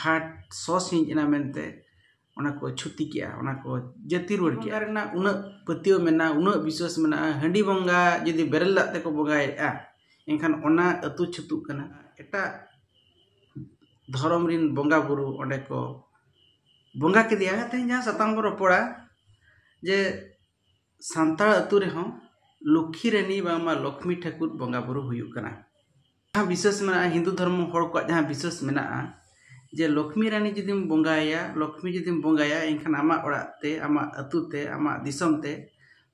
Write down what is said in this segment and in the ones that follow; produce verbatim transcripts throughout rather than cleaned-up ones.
ᱦᱟᱴ ᱥᱚ ᱥᱤᱧ ᱮᱱᱟ ᱢᱮᱱᱛᱮ ᱚᱱᱟ ᱠᱚ ᱪᱷᱩᱛᱤ ᱠᱮᱜᱼᱟ, ᱚᱱᱟ ᱠᱚ ᱡᱟᱹᱛᱤ ᱨᱩᱣᱟᱹᱲ ᱠᱮᱜᱼᱟ᱾ ᱵᱚᱸᱜᱟ ᱨᱮᱱᱟᱜ ᱩᱱᱟᱹᱜ ᱯᱟᱹᱛᱭᱟᱹᱣ ᱢᱮᱱᱟᱜᱼᱟ, ᱩᱱᱟᱹᱜ ᱵᱤᱥᱣᱟᱥ ᱢᱮᱱᱟᱜᱼᱟ, ᱦᱟᱺᱰᱤ ᱵᱚᱸᱜᱟ ᱡᱩᱫᱤ ᱵᱮᱨᱮᱞ ᱫᱟᱜ ᱛᱮᱠᱚ ᱵᱚᱸᱜᱟᱭᱮᱫᱼᱟ, ᱮᱱᱠᱷᱟᱱ ᱚᱱᱟ ᱟᱹᱛᱩ ᱪᱷᱩᱛᱩᱜ ᱠᱟᱱᱟ᱾ ᱮᱴᱟᱜ ᱫᱷᱚᱨᱚᱢ ᱨᱤᱱ ᱵᱚᱸᱜᱟ ᱵᱩᱨᱩ ᱚᱸᱰᱮ ᱠᱚ ᱵᱚᱸᱜᱟ ᱠᱮᱫᱮᱭᱟ᱾ ᱛᱮᱦᱮᱧ ᱡᱟᱦᱟᱸ ᱥᱟᱛᱟᱢ ᱵᱚᱱ ᱨᱚᱯᱚᱲᱟ ᱡᱮ ᱥᱟᱱᱛᱟᱲ ᱟᱹᱛᱩ ᱨᱮᱦᱚᱸ ᱞᱚᱠᱠᱷᱤ ᱨᱟᱹᱱᱤ ᱵᱟᱝᱢᱟ ᱞᱚᱠᱷᱢᱤ ᱴᱷᱟᱹᱠᱩᱨ ᱵᱚᱸᱜᱟ ᱵᱩᱨᱩ ᱦᱩᱭᱩᱜ ᱠᱟᱱᱟ᱾ ᱡᱟᱦᱟᱸ ᱵᱤᱥᱣᱟᱥ ᱢᱮᱱᱟᱜᱼᱟ, ᱦᱤᱱᱫᱩ ᱫᱷᱚᱨᱢᱚ ᱦᱚᱲ ᱠᱚᱣᱟᱜ ᱡᱟᱦᱟᱸ ᱵᱤᱥᱣᱟᱥ ᱢᱮᱱᱟᱜᱼᱟ ᱡᱮ ᱞᱚᱠᱷᱢᱤ ᱨᱟᱹᱱᱤ ᱡᱩᱫᱤᱢ ᱵᱚᱸᱜᱟᱭᱟ, ᱞᱚᱠᱷᱢᱤ ᱡᱩᱫᱤᱢ ᱵᱚᱸᱜᱟᱭᱟ, ᱮᱱᱠᱷᱟᱱ ᱟᱢᱟᱜ ᱚᱲᱟᱜ ᱛᱮ, ᱟᱢᱟᱜ ᱟᱹᱛᱩ ᱛᱮ, ᱟᱢᱟᱜ ᱫᱤᱥᱚᱢ ᱛᱮ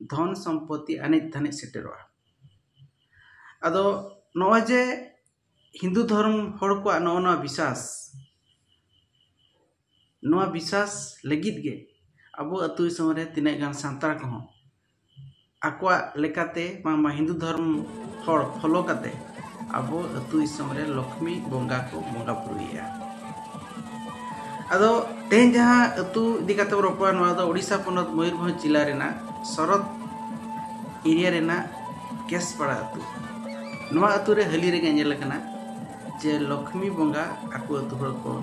ᱫᱷᱚᱱ ᱥᱚᱢᱯᱚᱛᱤ ᱟᱱᱮᱡ ᱫᱷᱟᱱᱮᱡ ᱥᱮᱴᱮᱨᱚᱜᱼᱟ᱾ ᱟᱫᱚ ᱱᱚᱜᱼᱚᱭ ᱡᱮ ᱦᱤᱱᱫᱩ ᱫᱷᱚᱨᱚᱢ ᱦᱚᱲ ᱠᱚᱣᱟᱜ ᱱᱚᱜᱼᱚ ᱱᱚᱣᱟ ᱵᱤᱥᱣᱟᱥ, ᱱᱚᱣᱟ ᱵᱤᱥᱣᱟᱥ ᱞᱟᱹᱜᱤᱫ ᱜᱮ ᱟᱵᱚ ᱟᱹᱛᱩ ᱫᱤᱥᱚᱢ ᱨᱮ ᱛᱤᱱᱟᱹᱜ ᱜᱟᱱ ᱥᱟᱱᱛᱟᱲ ᱠᱚᱦᱚᱸ ᱟᱠᱚᱣᱟᱜ ᱞᱮᱠᱟᱛᱮ ᱵᱟᱝᱢᱟ ᱦᱤᱱᱫᱩ ᱫᱷᱚᱨᱚᱢ ᱦᱚᱲ ᱯᱷᱚᱞᱳ ᱠᱟᱛᱮ ᱟᱵᱚ ᱟᱹᱛᱩ ᱫᱤᱥᱚᱢ ᱨᱮ ᱞᱚᱠᱷᱢᱤ ᱵᱚᱸᱜᱟ ᱠᱚ ᱵᱚᱸᱜᱟ ᱵᱩᱨᱩᱭᱮᱫᱼᱟ᱾ ᱟᱫᱚ ᱛᱮᱦᱮᱧ ᱡᱟᱦᱟᱸ ᱟᱹᱛᱩ ᱤᱫᱤ ᱠᱟᱛᱮ ᱵᱚᱱ ᱨᱚᱯᱚᱲᱟ, ᱱᱚᱣᱟ ᱫᱚ ᱳᱰᱤᱥᱟ ᱯᱚᱱᱚᱛ ᱢᱚᱭᱩᱨᱵᱷᱚᱸᱡᱽ ᱡᱮᱞᱟ ᱨᱮᱱᱟᱜ ᱥᱚᱨᱚᱛ ᱮᱨᱤᱭᱟ ᱨᱮᱱᱟᱜ ᱠᱮᱥᱯᱟᱲᱟ ᱟᱹᱛᱩ᱾ ᱱᱚᱣᱟ ᱟᱹᱛᱩ ᱨᱮ ᱦᱟᱹᱞᱤ ᱨᱮᱜᱮ ᱧᱮᱞ ᱟᱠᱟᱱᱟ ᱡᱮ ᱞᱚᱠᱷᱢᱤ ᱵᱚᱸᱜᱟ ᱟᱠᱚ ᱟᱹᱛᱩ ᱦᱚᱲ ᱠᱚ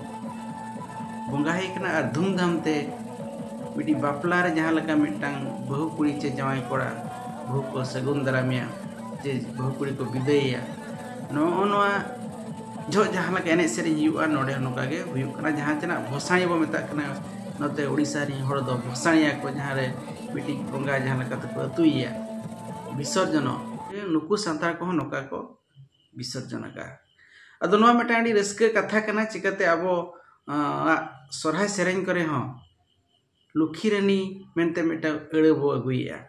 ᱵᱚᱸᱜᱟ ᱦᱮᱡ ᱠᱟᱱᱟ ᱟᱨ ᱫᱷᱩᱢᱫᱷᱟᱢ ᱛᱮ ᱢᱤᱫᱴᱤᱡ ᱵᱟᱯᱞᱟ ᱨᱮ ᱡᱟᱦᱟᱸ ᱞᱮᱠᱟ ᱢᱤᱫᱴᱟᱝ ᱵᱟᱹᱦᱩ ᱠᱩᱲᱤ ᱪᱮ ᱡᱟᱶᱟᱭ ᱠᱚᱲᱟ ᱵᱟᱹᱦᱩ ᱠᱚ ᱥᱟᱹᱜᱩᱱ ᱫᱟᱨᱟᱢᱮᱭᱟ, ᱡᱮ ᱵᱟᱹᱦᱩ ᱠᱩᱲᱤ ᱠᱚ ᱵᱤᱫᱟᱹᱭᱮᱭᱟ, ᱱᱚᱜᱼᱚ ᱱᱚᱣᱟ ᱡᱚᱦᱚᱜ ᱡᱟᱦᱟᱸ ᱞᱮᱠᱟ ᱮᱱᱮᱡ ᱥᱮᱨᱮᱧ ᱦᱩᱭᱩᱜᱼᱟ, ᱱᱚᱰᱮ ᱦᱚᱸ ᱱᱚᱝᱠᱟ ᱜᱮ ᱦᱩᱭᱩᱜ ᱠᱟᱱᱟ᱾ ᱡᱟᱦᱟᱸ ᱪᱮᱱᱟᱜ ᱵᱷᱚᱥᱟᱬᱤ ᱵᱚ ᱢᱮᱛᱟᱜ ᱠᱟᱱᱟ, ᱱᱚᱛᱮ ᱳᱰᱤᱥᱟ ᱨᱮᱱ ᱦᱚᱲ ᱫᱚ ᱵᱷᱚᱥᱟᱬᱤᱭᱟ ᱠᱚ, ᱡᱟᱦᱟᱸ ᱨᱮ ᱢᱤᱫᱴᱤᱡ ᱵᱚᱸᱜᱟ ᱡᱟᱦᱟᱸ ᱞᱮᱠᱟ ᱛᱮᱠᱚ ᱟᱹᱛᱩᱭᱮᱭᱟ, ᱵᱤᱥᱚᱨᱡᱚᱱᱚ, ᱱᱩᱠᱩ ᱥᱟᱱᱛᱟᱲ ᱠᱚᱦᱚᱸ ᱱᱚᱝᱠᱟ ᱠᱚ ᱵᱤᱥᱚᱨᱡᱚᱱ ᱟᱠᱟᱫᱼᱟ᱾ ᱟᱫᱚ ᱱᱚᱣᱟ ᱢᱤᱫᱴᱟᱝ ᱟᱹᱰᱤ ᱨᱟᱹᱥᱠᱟᱹ ᱠᱟᱛᱷᱟ ᱠᱟᱱᱟ, ᱪᱤᱠᱟᱹᱛᱮ ᱟᱵᱚ ᱟᱜ ᱥᱚᱨᱦᱟᱭ ᱥᱮᱨᱮᱧ ᱠᱚᱨᱮ ᱦᱚᱸ ᱞᱩᱠᱷᱤ ᱨᱟᱹᱱᱤ ᱢᱮᱱᱛᱮ ᱢᱤᱫᱴᱟᱝ ᱟᱹᱲᱟᱹ ᱵᱚ ᱟᱹᱜᱩᱭᱮᱫᱼᱟ᱾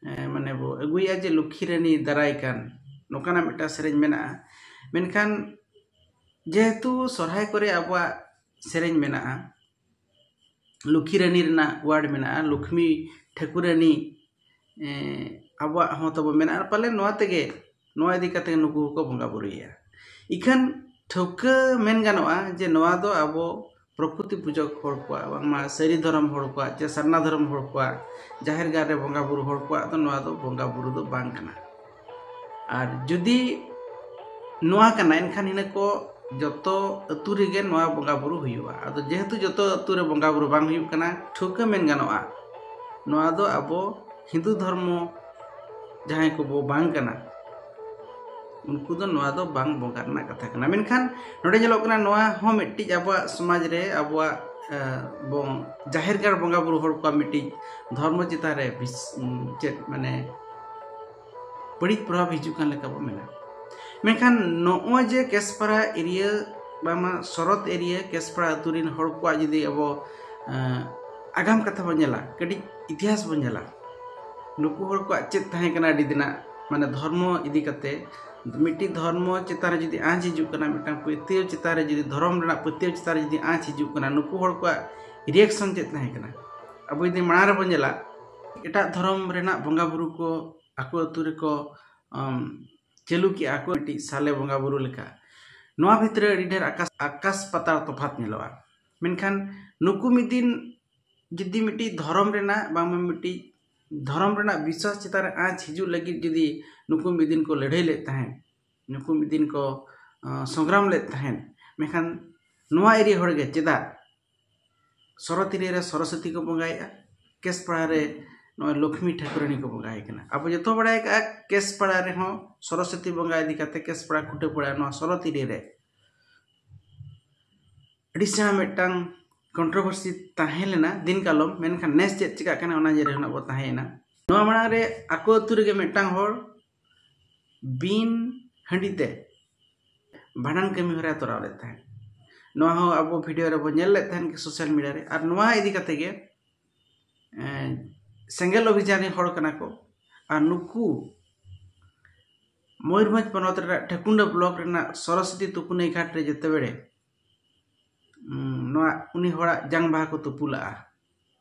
ᱮ, ᱢᱟᱱᱮ ᱵᱚ ᱟᱹᱜᱩᱭᱮᱫᱼᱟ ᱡᱮ ᱞᱩᱠᱷᱤ ᱨᱟᱹᱱᱤ ᱫᱟᱨᱟᱭ ᱠᱟᱱ, ᱱᱚᱝᱠᱟᱱᱟᱜ ᱢᱤᱫᱴᱟᱝ ᱥᱮᱨᱮᱧ ᱢᱮᱱᱟᱜᱼᱟ᱾ ᱢᱮᱱᱠᱷᱟᱱ ᱡᱮᱦᱮᱛᱩ ᱥᱚᱨᱦᱟᱭ ᱠᱚᱨᱮ ᱟᱵᱚᱣᱟᱜ ᱥᱮᱨᱮᱧ ᱢᱮᱱᱟᱜᱼᱟ, ᱞᱩᱠᱷᱤ ᱨᱟᱹᱱᱤ ᱨᱮᱱᱟᱜ ᱣᱟᱨᱰ ᱢᱮᱱᱟᱜᱼᱟ, ᱞᱩᱠᱷᱢᱤ ᱴᱷᱟᱹᱠᱩᱨᱟᱹᱱᱤ, ᱮ, ᱟᱵᱚᱣᱟᱜ ᱦᱚᱸ ᱛᱟᱵᱚ ᱢᱮᱱᱟᱜᱼᱟ᱾ ᱯᱟᱞᱮ ᱱᱚᱣᱟ ᱛᱮᱜᱮ, ᱱᱚᱣᱟ ᱤᱫᱤ ᱠᱟᱛᱮ ᱱᱩᱠᱩ ᱦᱚᱸᱠᱚ ᱵᱚᱸᱜᱟ ᱵᱩᱨᱩᱭᱮᱫᱼᱟ᱾ ᱤᱠᱷᱟᱹᱱ ᱴᱷᱟᱹᱣᱠᱟᱹ ᱢᱮᱱ ᱜᱟᱱᱚᱜᱼᱟ ᱡᱮ ᱱᱚᱣᱟ ᱫᱚ ᱟᱵᱚ ᱯᱨᱚᱠᱨᱤᱛᱤ ᱯᱩᱡᱚᱠ ᱦᱚᱲ ᱠᱚᱣᱟᱜ, ᱵᱟᱝᱢᱟ ᱥᱟᱹᱨᱤ ᱫᱷᱚᱨᱚᱢ ᱦᱚᱲ ᱠᱚᱣᱟᱜ ᱪᱮ ᱥᱟᱨᱱᱟ ᱫᱷᱚᱨᱚᱢ ᱦᱚᱲ ᱠᱚᱣᱟᱜ, ᱡᱟᱦᱮᱨ ᱜᱟᱲ ᱨᱮ ᱵᱚᱸᱜᱟ ᱵᱩᱨᱩ ᱦᱚᱲ ᱠᱚᱣᱟᱜ ᱫᱚ ᱱᱚᱣᱟ ᱫᱚ ᱵᱚᱸᱜᱟ ᱵᱩᱨᱩ ᱫᱚ ᱵᱟᱝ ᱠᱟᱱᱟ᱾ ᱟᱨ ᱡᱩᱫᱤ ᱱᱚᱣᱟ ᱠᱟᱱᱟ, ᱮᱱᱠᱷᱟᱱ ᱤᱱᱟᱹ ᱠᱚ ᱡᱚᱛᱚ ᱟᱹᱛᱩ ᱨᱮᱜᱮ ᱱᱚᱣᱟ ᱵᱚᱸᱜᱟ ᱵᱩᱨᱩ ᱦᱩᱭᱩᱜᱼᱟ᱾ ᱟᱫᱚ ᱡᱮᱦᱮᱛᱩ ᱡᱚᱛᱚ ᱟᱹᱛᱩ ᱨᱮ ᱵᱚᱸᱜᱟ ᱵᱩᱨᱩ ᱵᱟᱝ ᱦᱩᱭᱩᱜ ᱠᱟᱱᱟ, ᱴᱷᱟᱹᱣᱠᱟᱹ ᱢᱮᱱ ᱜᱟᱱᱚᱜᱼᱟ, ᱱᱚᱣᱟ ᱫᱚ ᱟᱵᱚ ᱦᱤᱱᱫᱩ ᱫᱷᱚᱨᱢᱚ ᱡᱟᱦᱟᱸᱭ ᱠᱚᱵᱚ ᱵᱟᱝ ᱠᱟᱱᱟ, ᱩᱱᱠᱩ ᱫᱚ ᱱᱚᱣᱟ ᱫᱚ ᱵᱟᱝ ᱵᱚᱸᱜᱟ ᱨᱮᱱᱟᱜ ᱠᱟᱛᱷᱟ ᱠᱟᱱᱟ᱾ ᱢᱮᱱᱠᱷᱟᱱ ᱱᱚᱰᱮ ᱧᱮᱞᱚᱜ ᱠᱟᱱᱟ, ᱱᱚᱣᱟ ᱦᱚᱸ ᱢᱤᱫᱴᱤᱡ ᱟᱵᱚᱣᱟᱜ ᱥᱚᱢᱟᱡᱽ ᱨᱮ, ᱟᱵᱚᱣᱟᱜ, ᱮ, ᱵᱚᱝ-, ᱡᱟᱦᱮᱨ ᱜᱟᱲ ᱵᱚᱸᱜᱟ ᱵᱩᱨᱩ ᱦᱚᱲ ᱠᱚᱣᱟᱜ ᱢᱤᱫᱴᱤᱡ ᱫᱷᱚᱨᱢᱚ ᱪᱮᱛᱟᱱ ᱨᱮ ᱵᱤᱥ-, ᱪᱮᱫ ᱢᱟᱱᱮ ᱵᱟᱹᱲᱤᱡ ᱯᱨᱚᱵᱷᱟᱵᱽ ᱦᱤᱡᱩᱜ ᱠᱟᱱ ᱞᱮᱠᱟ ᱵᱚ ᱢᱮᱱᱟ᱾ ᱢᱮᱱᱠᱷᱟᱱ ᱱᱚᱜᱼᱚᱭ ᱡᱮ ᱠᱮᱥᱯᱟᱲᱟ area, ᱵᱟᱝᱢᱟ ᱥᱚᱨᱚᱛ area, ᱠᱮᱥᱯᱟᱲᱟ ᱟᱹᱛᱩ ᱨᱮᱱ ᱦᱚᱲ ᱠᱚᱣᱟᱜ ᱡᱩᱫᱤ ᱟᱵᱚ, ᱮᱸ, ᱟᱜᱟᱢ ᱠᱟᱛᱷᱟ ᱵᱚᱱ ᱧᱮᱞᱟ, ᱠᱟᱹᱴᱤᱡ ᱤᱛᱤᱦᱟᱥ ᱵᱚᱱ ᱧᱮᱞᱟ, ᱱᱩᱠᱩ ᱦᱚᱲ ᱠᱚᱣᱟᱜ ᱪᱮᱫ ᱛᱟᱦᱮᱸ ᱠᱟᱱᱟ ᱟᱹᱰᱤ ᱫᱤᱱᱟᱜ, ᱢᱟᱱᱮ ᱫᱷᱚᱨᱢᱚ ᱤᱫᱤ ᱠᱟᱛᱮ, ᱢᱤᱫᱴᱤᱡ ᱫᱷᱚᱨᱢᱚ ᱪᱮᱛᱟᱱ ᱨᱮ ᱡᱩᱫᱤ ᱟᱸᱪ ᱦᱤᱡᱩᱜ ᱠᱟᱱᱟ, ᱢᱤᱫᱴᱟᱝ ᱯᱟᱹᱛᱭᱟᱹᱣ ᱪᱮᱛᱟᱱ ᱨᱮ ᱡᱩᱫᱤ, ᱫᱷᱚᱨᱚᱢ ᱨᱮᱱᱟᱜ ᱯᱟᱹᱛᱭᱟᱹᱣ ᱪᱮᱛᱟᱱ ᱨᱮ ᱡᱩᱫᱤ ᱟᱸᱪ ᱦᱤᱡᱩᱜ ᱠᱟᱱᱟ, ᱱᱩᱠᱩ ᱦᱚᱲ ᱠᱚᱣᱟᱜ reaction ᱪᱮᱫ ᱛᱟᱦᱮᱸ ᱠᱟᱱᱟ? ᱟᱵᱚ ᱡᱩᱫᱤ ᱢᱟᱲᱟᱝ ᱨᱮᱵᱚᱱ ᱧᱮᱞᱟ, ᱮᱴᱟᱜ ᱫᱷᱚᱨᱚᱢ ᱨᱮᱱᱟᱜ ᱵᱚᱸᱜᱟ ᱵᱩᱨᱩ ᱠᱚ ᱟᱠᱚ ᱟᱹᱛᱩ ᱨᱮᱠᱚ, ᱟᱢ, ᱪᱟᱹᱞᱩ ᱠᱮᱜᱼᱟ ᱠᱚ ᱢᱤᱫᱴᱤᱡ ᱥᱟᱞᱮ ᱵᱚᱸᱜᱟ ᱵᱩᱨᱩ ᱞᱮᱠᱟ᱾ ᱱᱚᱣᱟ ᱵᱷᱤᱛᱨᱤ ᱟᱹᱰᱤ ᱰᱷᱮᱨ ᱟᱠᱟᱥ, ᱟᱠᱟᱥ ᱯᱟᱛᱟᱞ ᱛᱚᱯᱷᱟᱛ ᱧᱮᱞᱚᱜᱼᱟ᱾ ᱢᱮᱱᱠᱷᱟᱱ ᱱᱩᱠᱩ ᱢᱤᱫ ᱫᱤᱱ ᱡᱩᱫᱤ ᱢᱤᱫᱴᱤᱡ ᱫᱷᱚᱨᱚᱢ ᱨᱮᱱᱟᱜ, ᱵᱟᱝᱢᱟ ᱢᱤᱫᱴᱤᱡ ᱫᱷᱚᱨᱚᱢ ᱨᱮᱱᱟᱜ ᱵᱤᱥᱣᱟᱥ ᱪᱮᱛᱟᱱ ᱨᱮ ᱟᱸᱪ ᱦᱤᱡᱩᱜ ᱞᱟᱹᱜᱤᱫ ᱡᱩᱫᱤ ᱱᱩᱠᱩ ᱢᱤᱫ ᱫᱤᱱ ᱠᱚ ᱞᱟᱹᱲᱦᱟᱹᱭ ᱞᱮᱫ ᱛᱟᱦᱮᱸᱫ, ᱱᱩᱠᱩ ᱢᱤᱫ ᱫᱤᱱ ᱠᱚ, ᱟᱸ, ᱥᱚᱝᱜᱨᱟᱢ ᱞᱮᱫ ᱛᱟᱦᱮᱸᱫ, ᱢᱮᱱᱠᱷᱟᱱ ᱱᱚᱣᱟ area ᱦᱚᱲ ᱜᱮ ᱪᱮᱫᱟᱜ ᱥᱚᱨᱚᱛ area ᱨᱮ ᱥᱚᱨᱚᱥᱚᱛᱤ ᱠᱚ ᱵᱚᱸᱜᱟᱭᱮᱫᱼᱟ, ᱠᱮᱥᱯᱟᱲᱟ ᱨᱮ ᱱᱚᱜᱼᱚᱭ ᱞᱚᱠᱷᱢᱤ ᱴᱷᱟᱹᱠᱩᱨᱟᱹᱱᱤ ᱠᱚ ᱵᱚᱸᱜᱟᱭᱮ ᱠᱟᱱᱟ? ᱟᱵᱚ ᱡᱚᱛᱚ ᱵᱟᱲᱟᱭ ᱠᱟᱜᱼᱟ, ᱠᱮᱥᱯᱟᱲᱟ ᱨᱮᱦᱚᱸ ᱥᱚᱨᱚᱥᱚᱛᱤ ᱵᱚᱸᱜᱟ ᱤᱫᱤ ᱠᱟᱛᱮ ᱠᱮᱥᱯᱟᱲᱟ ᱠᱷᱩᱴᱟᱹᱯᱟᱲᱟ ᱱᱚᱣᱟ ᱥᱚᱨᱚᱛ area ᱨᱮ ᱟᱹᱰᱤ ᱥᱮᱬᱟ ᱢᱤᱫᱴᱟᱝ controversy ᱛᱟᱦᱮᱸ ᱞᱮᱱᱟ ᱫᱤᱱ ᱠᱟᱞᱚᱢ, ᱢᱮᱱᱠᱷᱟᱱ ᱱᱮᱥ ᱪᱮᱫ ᱪᱤᱠᱟᱹᱜ ᱠᱟᱱᱟ ᱚᱱᱟ ᱧᱮᱞ ᱨᱮ ᱱᱟᱜ ᱵᱚ ᱛᱟᱦᱮᱸᱭᱮᱱᱟ᱾ ᱱᱚᱣᱟ ᱢᱟᱲᱟᱝ ᱨᱮ ᱟᱠᱚ ᱟᱹᱛᱩ ᱨᱮᱜᱮ ᱢᱤᱫᱴᱟᱝ ᱦᱚᱲ ᱵᱤᱱ ᱦᱟᱺᱰᱤ ᱛᱮ ᱵᱷᱟᱸᱰᱟᱱ ᱠᱟᱹᱢᱤ ᱦᱚᱨᱟᱭ ᱛᱚᱨᱟᱣ ᱞᱮᱫ ᱛᱟᱦᱮᱸᱫ᱾ ᱱᱚᱣᱟ ᱦᱚᱸ ᱟᱵᱚ video ᱨᱮᱵᱚ ᱧᱮᱞ ᱞᱮᱫ ᱛᱟᱦᱮᱸᱫ ᱠᱤ social media ᱨᱮ᱾ ᱟᱨ ᱱᱚᱣᱟ ᱤᱫᱤ ᱠᱟᱛᱮ ᱜᱮ, ᱮᱸ, ᱥᱮᱸᱜᱮᱞ ᱚᱵᱷᱤᱡᱟᱱ ᱨᱮᱱ ᱦᱚᱲ ᱠᱟᱱᱟ ᱠᱚ᱾ ᱟᱨ ᱱᱩᱠᱩ ᱢᱚᱭᱩᱨᱵᱷᱚᱸᱡᱽ ᱯᱚᱱᱚᱛ ᱨᱮᱱᱟᱜ ᱴᱷᱟᱹᱠᱩᱱᱰᱟ block ᱨᱮᱱᱟᱜ ᱥᱚᱨᱚᱥᱚᱛᱤ ᱛᱩᱯᱩᱱᱟᱹᱭ ᱜᱷᱟᱴ ᱨᱮ ᱡᱮᱛᱮ ᱵᱮᱲᱮ, ᱩᱸ, ᱱᱚᱣᱟ ᱩᱱᱤ ᱦᱚᱲᱟᱜ ᱡᱟᱝ ᱵᱟᱦᱟ ᱠᱚ ᱛᱩᱯᱩᱞᱟᱜᱼᱟ᱾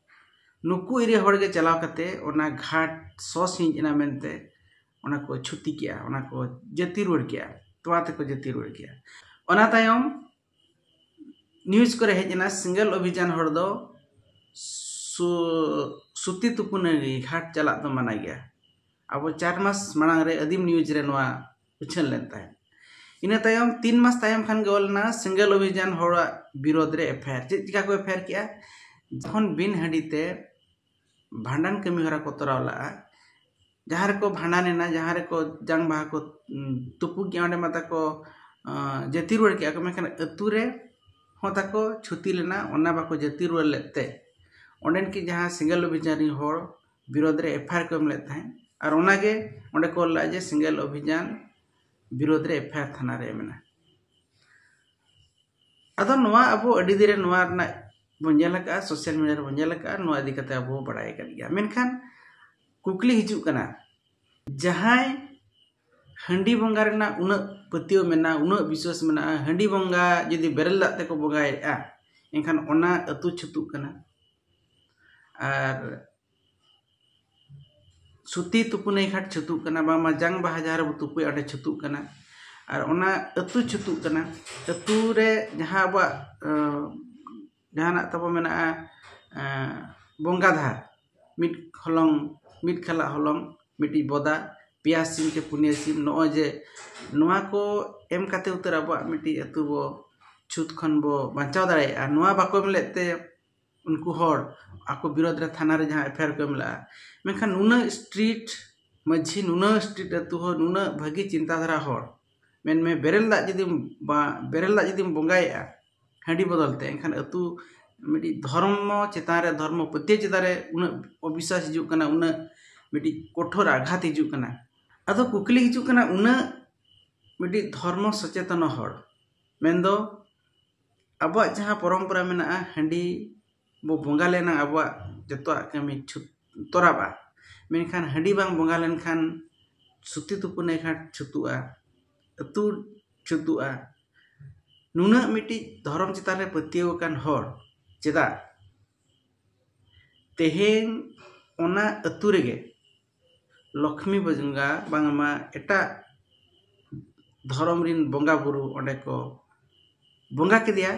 ᱱᱩᱠᱩ area ᱦᱚᱲ ᱜᱮ ᱪᱟᱞᱟᱣ ᱠᱟᱛᱮ ᱚᱱᱟ ᱜᱷᱟᱴ ᱥᱚ ᱥᱤᱧ ᱮᱱᱟ ᱢᱮᱱᱛᱮ ᱚᱱᱟ ᱠᱚ ᱪᱷᱩᱛᱤ ᱠᱮᱜᱼᱟ, ᱚᱱᱟ ᱠᱚ ᱡᱟᱹᱛᱤ ᱨᱩᱣᱟᱹᱲ ᱠᱮᱜᱼᱟ, ᱛᱚᱣᱟ ᱛᱮᱠᱚ ᱡᱟᱹᱛᱤ ᱨᱩᱣᱟᱹᱲ ᱠᱮᱜᱼᱟ᱾ ᱚᱱᱟ ᱛᱟᱭᱚᱢ news ᱠᱚᱨᱮ ᱦᱮᱡ ᱮᱱᱟ, ᱥᱮᱸᱜᱮᱞ ᱚᱵᱷᱤᱡᱟᱱ ᱦᱚᱲ ᱫᱚ ᱥᱩ-, ᱥᱩᱛᱤ ᱛᱩᱯᱩᱱᱟᱹᱭ ᱜᱷᱟᱴ ᱪᱟᱞᱟᱜ ᱫᱚ ᱢᱟᱱᱟ ᱜᱮᱭᱟ᱾ ᱟᱵᱚ ᱪᱟᱨ ᱢᱟᱥ ᱢᱟᱲᱟᱝ ᱨᱮ ᱟᱹᱫᱤᱢ news ᱨᱮ ᱱᱚᱣᱟ ᱩᱪᱷᱟᱹᱱ ᱞᱮᱱ ᱛᱟᱦᱮᱸᱫ᱾ ᱤᱱᱟᱹ ᱛᱟᱭᱚᱢ ᱛᱤᱱ ᱢᱟᱥ ᱛᱟᱭᱚᱢ ᱠᱷᱟᱱ ᱜᱮ ᱚᱞ ᱞᱮᱱᱟ ᱥᱮᱸᱜᱮᱞ ᱚᱵᱷᱤᱡᱟᱱ ᱦᱚᱲᱟᱜ ᱵᱤᱨᱳᱫᱷ ᱨᱮ ᱮᱯᱷ ᱟᱭ ᱟᱨ᱾ ᱪᱮᱫ ᱪᱤᱠᱟ ᱠᱚ ᱮᱯᱷ ᱟᱭ ᱟᱨ ᱠᱮᱜᱼᱟ? ᱡᱚᱠᱷᱚᱱ ᱵᱤᱱ ᱦᱟᱺᱰᱤ ᱛᱮ ᱵᱷᱟᱸᱰᱟᱱ ᱠᱟᱹᱢᱤ ᱦᱚᱨᱟ ᱠᱚ ᱛᱚᱨᱟᱣ ᱞᱟᱜᱼᱟ, ᱡᱟᱦᱟᱸ ᱨᱮᱠᱚ ᱵᱷᱟᱸᱰᱟᱱ ᱮᱱᱟ, ᱡᱟᱦᱟᱸ ᱨᱮᱠᱚ ᱡᱟᱝ ᱵᱟᱦᱟ ᱠᱚ ᱩᱸ, ᱛᱩᱯᱩ ᱠᱮᱜᱼᱟ, ᱚᱸᱰᱮ ᱢᱟ ᱛᱟᱠᱚ ᱟᱸ, ᱡᱟᱹᱛᱤ ᱨᱩᱣᱟᱹᱲ ᱠᱮᱜᱼᱟ ᱠᱚ, ᱢᱮᱱᱠᱷᱟᱱ ᱟᱹᱛᱩ ᱨᱮ ᱦᱚᱸ ᱛᱟᱠᱚ ᱪᱷᱩᱛᱤ ᱞᱮᱱᱟ᱾ ᱚᱱᱟ ᱵᱟᱠᱚ ᱡᱟᱹᱛᱤ ᱨᱩᱣᱟᱹᱲ ᱞᱮᱫ ᱛᱮ ᱚᱸᱰᱮᱱ ᱠᱤ ᱡᱟᱦᱟᱸ ᱥᱮᱸᱜᱮᱞ ᱚᱵᱷᱤᱡᱟᱱ ᱨᱤᱱ ᱦᱚᱲ ᱵᱤᱨᱳᱫᱷ ᱨᱮ ᱮᱯᱷ ᱟᱭ ᱟᱨ ᱠᱚ ᱮᱢ ᱞᱮᱫ ᱛᱟᱦᱮᱸᱫ, ᱟᱨ ᱚᱱᱟᱜᱮ ᱚᱸᱰᱮ ᱠᱚ ᱚᱞ ᱞᱮᱫᱼᱟ ᱡᱮ ᱥᱮᱸᱜᱮᱞ ᱚᱵᱷᱤᱡᱟᱱ ᱵᱤᱨᱳᱫᱷ ᱨᱮ ᱮᱯᱷ ᱟᱭ ᱟᱨ ᱛᱷᱟᱱᱟ ᱨᱮ ᱮᱢ ᱮᱱᱟ᱾ ᱟᱫᱚ ᱱᱚᱣᱟ ᱟᱵᱚ ᱟᱹᱰᱤ ᱫᱤᱱ ᱨᱮ ᱱᱚᱣᱟ ᱨᱮᱱᱟᱜ ᱵᱚᱱ ᱧᱮᱞ ᱟᱠᱟᱫᱼᱟ, ᱥᱳᱥᱟᱞ ᱢᱤᱰᱤᱭᱟ ᱨᱮᱵᱚᱱ ᱧᱮᱞ ᱟᱠᱟᱫᱼᱟ, ᱱᱚᱣᱟ ᱤᱫᱤ ᱠᱟᱛᱮ ᱟᱵᱚ ᱵᱟᱲᱟᱭ ᱟᱠᱟᱫ ᱜᱮᱭᱟ᱾ ᱢᱮᱱᱠᱷᱟᱱ ᱠᱩᱠᱞᱤ ᱦᱤᱡᱩᱜ ᱠᱟᱱᱟ, ᱡᱟᱦᱟᱸᱭ ᱦᱟᱺᱰᱤ ᱵᱚᱸᱜᱟ ᱨᱮᱱᱟᱜ ᱩᱱᱟᱹᱜ ᱯᱟᱹᱛᱭᱟᱹᱣ ᱢᱮᱱᱟᱜᱼᱟ, ᱩᱱᱟᱹᱜ ᱵᱤᱥᱣᱟᱥ ᱢᱮᱱᱟᱜᱼᱟ, ᱦᱟᱺᱰᱤ ᱵᱚᱸᱜᱟ ᱡᱩᱫᱤ ᱵᱮᱨᱮᱞ ᱫᱟᱜ ᱛᱮᱠᱚ ᱵᱚᱸᱜᱟᱭᱮᱫᱼᱟ, ᱮᱱᱠᱷᱟᱱ ᱚᱱᱟ ᱟᱹᱛᱩ ᱪᱷᱩᱛᱩᱜ ᱠᱟᱱᱟ᱾ ᱟᱨ ᱥᱩᱛᱤ ᱛᱩᱯᱩᱱᱟᱹᱭ ᱜᱷᱟᱴ ᱪᱷᱩᱛᱩᱜ ᱠᱟᱱᱟ, ᱵᱟᱝᱢᱟ ᱡᱟᱝ ᱵᱟᱦᱟ ᱡᱟᱦᱟᱸ ᱨᱮᱵᱚ ᱛᱩᱯᱩᱭᱟ ᱚᱸᱰᱮ ᱪᱷᱩᱛᱩᱜ ᱠᱟᱱᱟ᱾ ᱟᱨ ᱚᱱᱟ ᱟᱹᱛᱩ ᱪᱷᱩᱛᱩᱜ ᱠᱟᱱᱟ᱾ ᱟᱹᱛᱩ ᱨᱮ ᱡᱟᱦᱟᱸ ᱟᱵᱚᱣᱟᱜ ᱟᱸ, ᱡᱟᱦᱟᱱᱟᱜ ᱛᱟᱵᱚ ᱢᱮᱱᱟᱜᱼᱟ, ᱟᱸ, ᱵᱚᱸᱜᱟ ᱫᱷᱟᱨ, ᱢᱤᱫ ᱦᱚᱞᱚᱝ, ᱢᱤᱫ ᱠᱷᱟᱞᱟᱜ ᱦᱚᱞᱚᱝ, ᱢᱤᱫᱴᱤᱡ ᱵᱚᱫᱟ, ᱯᱮᱭᱟ ᱥᱤᱢ ᱪᱮ ᱯᱩᱱᱭᱟᱹ ᱥᱤᱢ, ᱱᱚᱜᱼᱚᱭ ᱡᱮ ᱱᱚᱣᱟ ᱠᱚ ᱮᱢ ᱠᱟᱛᱮ ᱩᱛᱟᱹᱨ ᱟᱵᱚᱣᱟᱜ ᱢᱤᱫᱴᱤᱡ ᱟᱹᱛᱩ ᱵᱚ ᱪᱷᱩᱛ ᱠᱷᱚᱱ ᱵᱚ ᱵᱟᱧᱪᱟᱣ ᱫᱟᱲᱮᱭᱟᱜᱼᱟ᱾ ᱱᱚᱣᱟ ᱵᱟᱠᱚ ᱮᱢ ᱞᱮᱫ ᱛᱮ ᱩᱱᱠᱩ ᱦᱚᱲ ᱟᱠᱚ ᱵᱤᱨᱳᱫᱷ ᱨᱮ ᱛᱷᱟᱱᱟ ᱨᱮ ᱡᱟᱦᱟᱸ ᱮᱯᱷ ᱟᱭ ᱟᱨ ᱠᱚ ᱮᱢ ᱞᱮᱫᱼᱟ᱾ ᱢᱮᱱᱠᱷᱟᱱ ᱱᱩᱱᱟᱹᱜ ᱥᱴᱨᱤᱴ ᱢᱟᱹᱡᱷᱤ, ᱱᱩᱱᱟᱹᱜ ᱥᱴᱨᱤᱴ ᱟᱹᱛᱩ ᱦᱚᱲ, ᱱᱩᱱᱟᱹᱜ ᱵᱷᱟᱹᱜᱤ ᱪᱤᱱᱛᱟᱹ ᱫᱷᱟᱨᱟ ᱦᱚᱲ, ᱢᱮᱱᱢᱮ ᱵᱮᱨᱮᱞ ᱫᱟᱜ ᱡᱩᱫᱤᱢ ᱵᱟ-, ᱵᱮᱨᱮᱞ ᱫᱟᱜ ᱡᱩᱫᱤᱢ ᱵᱚᱸᱜᱟᱭᱮᱫᱼᱟ ᱦᱟᱺᱰᱤ ᱵᱚᱫᱚᱞ ᱛᱮ, ᱮᱱᱠᱷᱟᱱ ᱟᱹᱛᱩ ᱢᱤᱫᱴᱤᱡ ᱫᱷᱚᱨᱢᱚ ᱪᱮᱛᱟᱱ ᱨᱮ, ᱫᱷᱚᱨᱢᱚ ᱯᱟᱹᱛᱭᱟᱹᱣ ᱪᱮᱛᱟᱱ ᱨᱮ ᱩᱱᱟᱹᱜ ᱚᱵᱤᱥᱥᱟᱥ ᱦᱤᱡᱩᱜ ᱠᱟᱱᱟ, ᱩᱱᱟᱹᱜ ᱢᱤᱫᱴᱤᱡ ᱠᱚᱴᱷᱳᱨ ᱟᱜᱷᱟᱛ ᱦᱤᱡᱩᱜ ᱠᱟᱱᱟ᱾ ᱟᱫᱚ ᱠᱩᱠᱞᱤ ᱦᱤᱡᱩᱜ ᱠᱟᱱᱟ, ᱩᱱᱟᱹᱜ ᱢᱤᱫᱴᱤᱡ ᱫᱷᱚᱨᱢᱚ ᱥᱚᱪᱮᱛᱚᱱ ᱦᱚᱲ, ᱢᱮᱱᱫᱚ ᱟᱵᱚᱣᱟᱜ ᱡᱟᱦᱟᱸ ᱯᱚᱨᱚᱢᱯᱚᱨᱟ ᱢᱮᱱᱟᱜᱼᱟ, ᱦᱟᱺᱰᱤ ᱵᱚ ᱵᱚᱸᱜᱟ ᱞᱮᱱᱟ ᱟᱵᱚᱣᱟᱜ ᱡᱚᱛᱚᱣᱟᱜ ᱠᱟᱹᱢᱤ ᱪᱷᱩᱛ-, ᱛᱚᱨᱟᱵᱟ᱾ ᱢᱮᱱᱠᱷᱟᱱ ᱦᱟᱺᱰᱤ ᱵᱟᱝ ᱵᱚᱸᱜᱟ ᱞᱮᱱᱠᱷᱟᱱ ᱥᱩᱛᱤ ᱛᱩᱯᱩᱱᱟᱹᱭ ᱜᱷᱟᱴ ᱪᱷᱩᱛᱩᱜᱼᱟ, ᱟᱹᱛᱩ ᱪᱷᱩᱛᱩᱜᱼᱟ᱾ ᱱᱩᱱᱟᱹᱜ ᱢᱤᱫᱴᱤᱡ ᱫᱷᱚᱨᱚᱢ ᱪᱮᱛᱟᱱ ᱨᱮ ᱯᱟᱹᱛᱭᱟᱹᱣ ᱟᱠᱟᱱ ᱦᱚᱲ ᱪᱮᱫᱟᱜ ᱛᱮᱦᱮᱧ ᱚᱱᱟ ᱟᱹᱛᱩ ᱨᱮᱜᱮ ᱞᱚᱠᱷᱢᱤ ᱵᱚᱸᱜᱟ ᱵᱟᱝᱢᱟ ᱮᱴᱟᱜ ᱫᱷᱚᱨᱚᱢ ᱨᱤᱱ ᱵᱚᱸᱜᱟ ᱵᱩᱨᱩ ᱚᱸᱰᱮ ᱠᱚ ᱵᱚᱸᱜᱟ ᱠᱮᱫᱮᱭᱟ,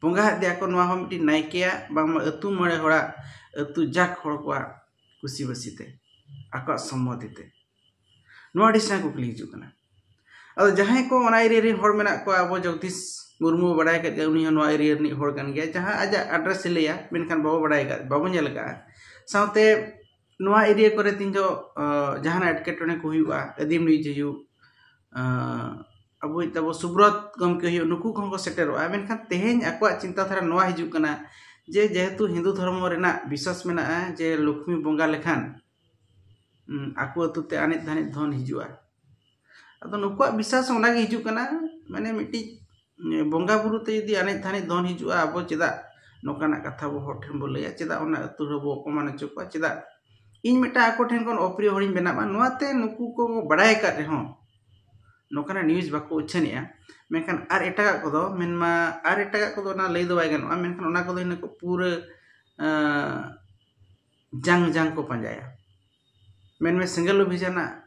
ᱵᱚᱸᱜᱟ ᱟᱫᱮᱭᱟ ᱠᱚ? ᱱᱚᱣᱟ ᱦᱚᱸ ᱢᱤᱫᱴᱤᱡ ᱱᱟᱭᱠᱮᱭᱟᱜ ᱵᱟᱝᱢᱟ ᱟᱹᱛᱩ ᱢᱚᱬᱮ ᱦᱚᱲᱟᱜ, ᱟᱹᱛᱩ ᱡᱟᱠ ᱦᱚᱲ ᱠᱚᱣᱟᱜ ᱠᱩᱥᱤᱵᱟᱹᱥᱤ ᱛᱮ, ᱟᱠᱚᱣᱟᱜ ᱥᱚᱢᱢᱚᱛᱤ ᱛᱮ᱾ ᱱᱚᱣᱟ ᱟᱹᱰᱤ ᱥᱮᱬᱟ ᱠᱩᱠᱞᱤ ᱦᱤᱡᱩᱜ ᱠᱟᱱᱟ᱾ ᱟᱫᱚ ᱡᱟᱦᱟᱸᱭ ᱠᱚ ᱚᱱᱟ ᱮᱨᱤᱭᱟ ᱨᱮᱱ ᱦᱚᱲ ᱢᱮᱱᱟᱜ ᱠᱚᱣᱟ, ᱟᱵᱚ ᱡᱚᱜᱽᱫᱤᱥ ᱢᱩᱨᱢᱩ ᱵᱟᱲᱟᱭ ᱠᱟᱫ ᱜᱮᱭᱟ, ᱩᱱᱤ ᱦᱚᱸ ᱱᱚᱣᱟ ᱮᱨᱤᱭᱟ ᱨᱤᱱᱤᱡ ᱦᱚᱲ ᱠᱟᱱ ᱜᱮᱭᱟ, ᱡᱟᱦᱟᱸ ᱟᱡᱟᱜ ᱟᱰᱨᱮᱥ ᱮ ᱞᱟᱹᱭᱟ, ᱢᱮᱱᱠᱷᱟᱱ ᱵᱟᱵᱚ ᱵᱟᱲᱟᱭ ᱟᱠᱟᱫ, ᱵᱟᱵᱚ ᱧᱮᱞ ᱟᱠᱟᱫᱼᱟ᱾ ᱥᱟᱶᱛᱮ ᱱᱚᱣᱟ ᱮᱨᱤᱭᱟ ᱠᱚᱨᱮ ᱛᱤᱧ ᱡᱚ ᱡᱟᱦᱟᱱᱟᱜ ᱮᱴᱠᱮᱴᱚᱬᱮ ᱠᱚ ᱦᱩᱭᱩᱜᱼᱟ, ᱟᱹᱫᱤᱢ ᱱᱤᱭᱩᱡᱽ ᱦᱩᱭᱩᱜ, ᱟᱵᱚᱭᱤᱡ ᱛᱟᱵᱚ ᱥᱩᱵᱨᱚᱛ ᱜᱚᱢᱠᱮ ᱦᱩᱭᱩᱜ, ᱱᱩᱠᱩ ᱠᱚᱦᱚᱸ ᱠᱚ ᱥᱮᱴᱮᱨᱚᱜᱼᱟ᱾ ᱢᱮᱱᱠᱷᱟᱱ ᱛᱮᱦᱮᱧ ᱟᱠᱚᱣᱟᱜ ᱪᱤᱱᱛᱟᱹᱫᱷᱟᱨᱟ ᱱᱚᱣᱟ ᱦᱤᱡᱩᱜ ᱠᱟᱱᱟ ᱡᱮ ᱡᱮᱦᱮᱛᱩ ᱦᱤᱱᱫᱩ ᱫᱷᱚᱨᱢᱚ ᱨᱮᱱᱟᱜ ᱵᱤᱥᱣᱟᱥ ᱢᱮᱱᱟᱜᱼᱟ ᱡᱮ ᱞᱚᱠᱷᱢᱤ ᱵᱚᱸᱜᱟ ᱞᱮᱠᱷᱟᱱ ᱟᱠᱚ ᱟᱹᱛᱩ ᱛᱮ ᱟᱱᱮᱡ ᱫᱷᱟᱱᱮᱡ ᱫᱷᱚᱱ ᱦᱤᱡᱩᱜᱼᱟ᱾ ᱟᱫᱚ ᱱᱩᱠᱩᱣᱟᱜ ᱵᱤᱥᱣᱟᱥ ᱚᱱᱟᱜᱮ ᱦᱤᱡᱩᱜ ᱠᱟᱱᱟ, ᱢᱟᱱᱮ ᱢᱤᱫᱴᱤᱡ ᱵᱚᱸᱜᱟ ᱵᱩᱨᱩ ᱛᱮ ᱡᱩᱫᱤ ᱟᱱᱮᱡ ᱫᱷᱟᱱᱮᱡ ᱫᱷᱚᱱ ᱦᱤᱡᱩᱜᱼᱟ, ᱟᱵᱚ ᱪᱮᱫᱟᱜ ᱱᱚᱝᱠᱟᱱᱟᱜ ᱠᱟᱛᱷᱟ ᱵᱚ ᱦᱚᱲ ᱴᱷᱮᱱ ᱵᱚ ᱞᱟᱹᱭᱟ? ᱪᱮᱫᱟᱜ ᱚᱱᱟ ᱟᱹᱛᱩ ᱨᱮᱵᱚ ᱚᱯᱚᱢᱟᱱ ᱦᱚᱪᱚ ᱠᱚᱣᱟ? ᱪᱮᱫᱟᱜ? ᱤᱧ ᱢᱤᱫᱴᱟᱝ ᱟᱠᱚ ᱴᱷᱮᱱ ᱠᱷᱚᱱ ᱚᱯᱨᱤᱭᱚ ᱦᱚᱲᱤᱧ ᱵᱮᱱᱟᱜ ᱢᱟ, ᱱᱚᱣᱟᱛᱮ ᱱᱩᱠᱩ ᱠᱚ ᱵᱟᱲᱟᱭ ᱟᱠᱟᱫ ᱨᱮᱦᱚᱸ ᱱᱚᱝᱠᱟᱱᱟᱜ ᱱᱤᱭᱩᱡᱽ ᱵᱟᱠᱚ ᱩᱪᱷᱟᱹᱱᱮᱜᱼᱟ᱾ ᱢᱮᱱᱠᱷᱟᱱ ᱟᱨ ᱮᱴᱟᱜᱟᱜ ᱠᱚᱫᱚ ᱢᱮᱱᱢᱟ, ᱟᱨ ᱮᱴᱟᱜᱟᱜ ᱠᱚᱫᱚ ᱚᱱᱟ ᱞᱟᱹᱭ ᱫᱚ ᱵᱟᱭ ᱜᱟᱱᱚᱜᱼᱟ, ᱢᱮᱱᱠᱷᱟᱱ ᱚᱱᱟ ᱠᱚᱫᱚ ᱦᱤᱱᱟᱹ ᱠᱚ ᱯᱩᱨᱟᱹ ᱡᱟᱝ ᱡᱟᱝ ᱠᱚ ᱯᱟᱸᱡᱟᱭᱟ᱾ ᱢᱮᱱᱢᱮ ᱥᱮᱸᱜᱮᱞ ᱚᱵᱷᱤᱡᱟᱱᱟᱜ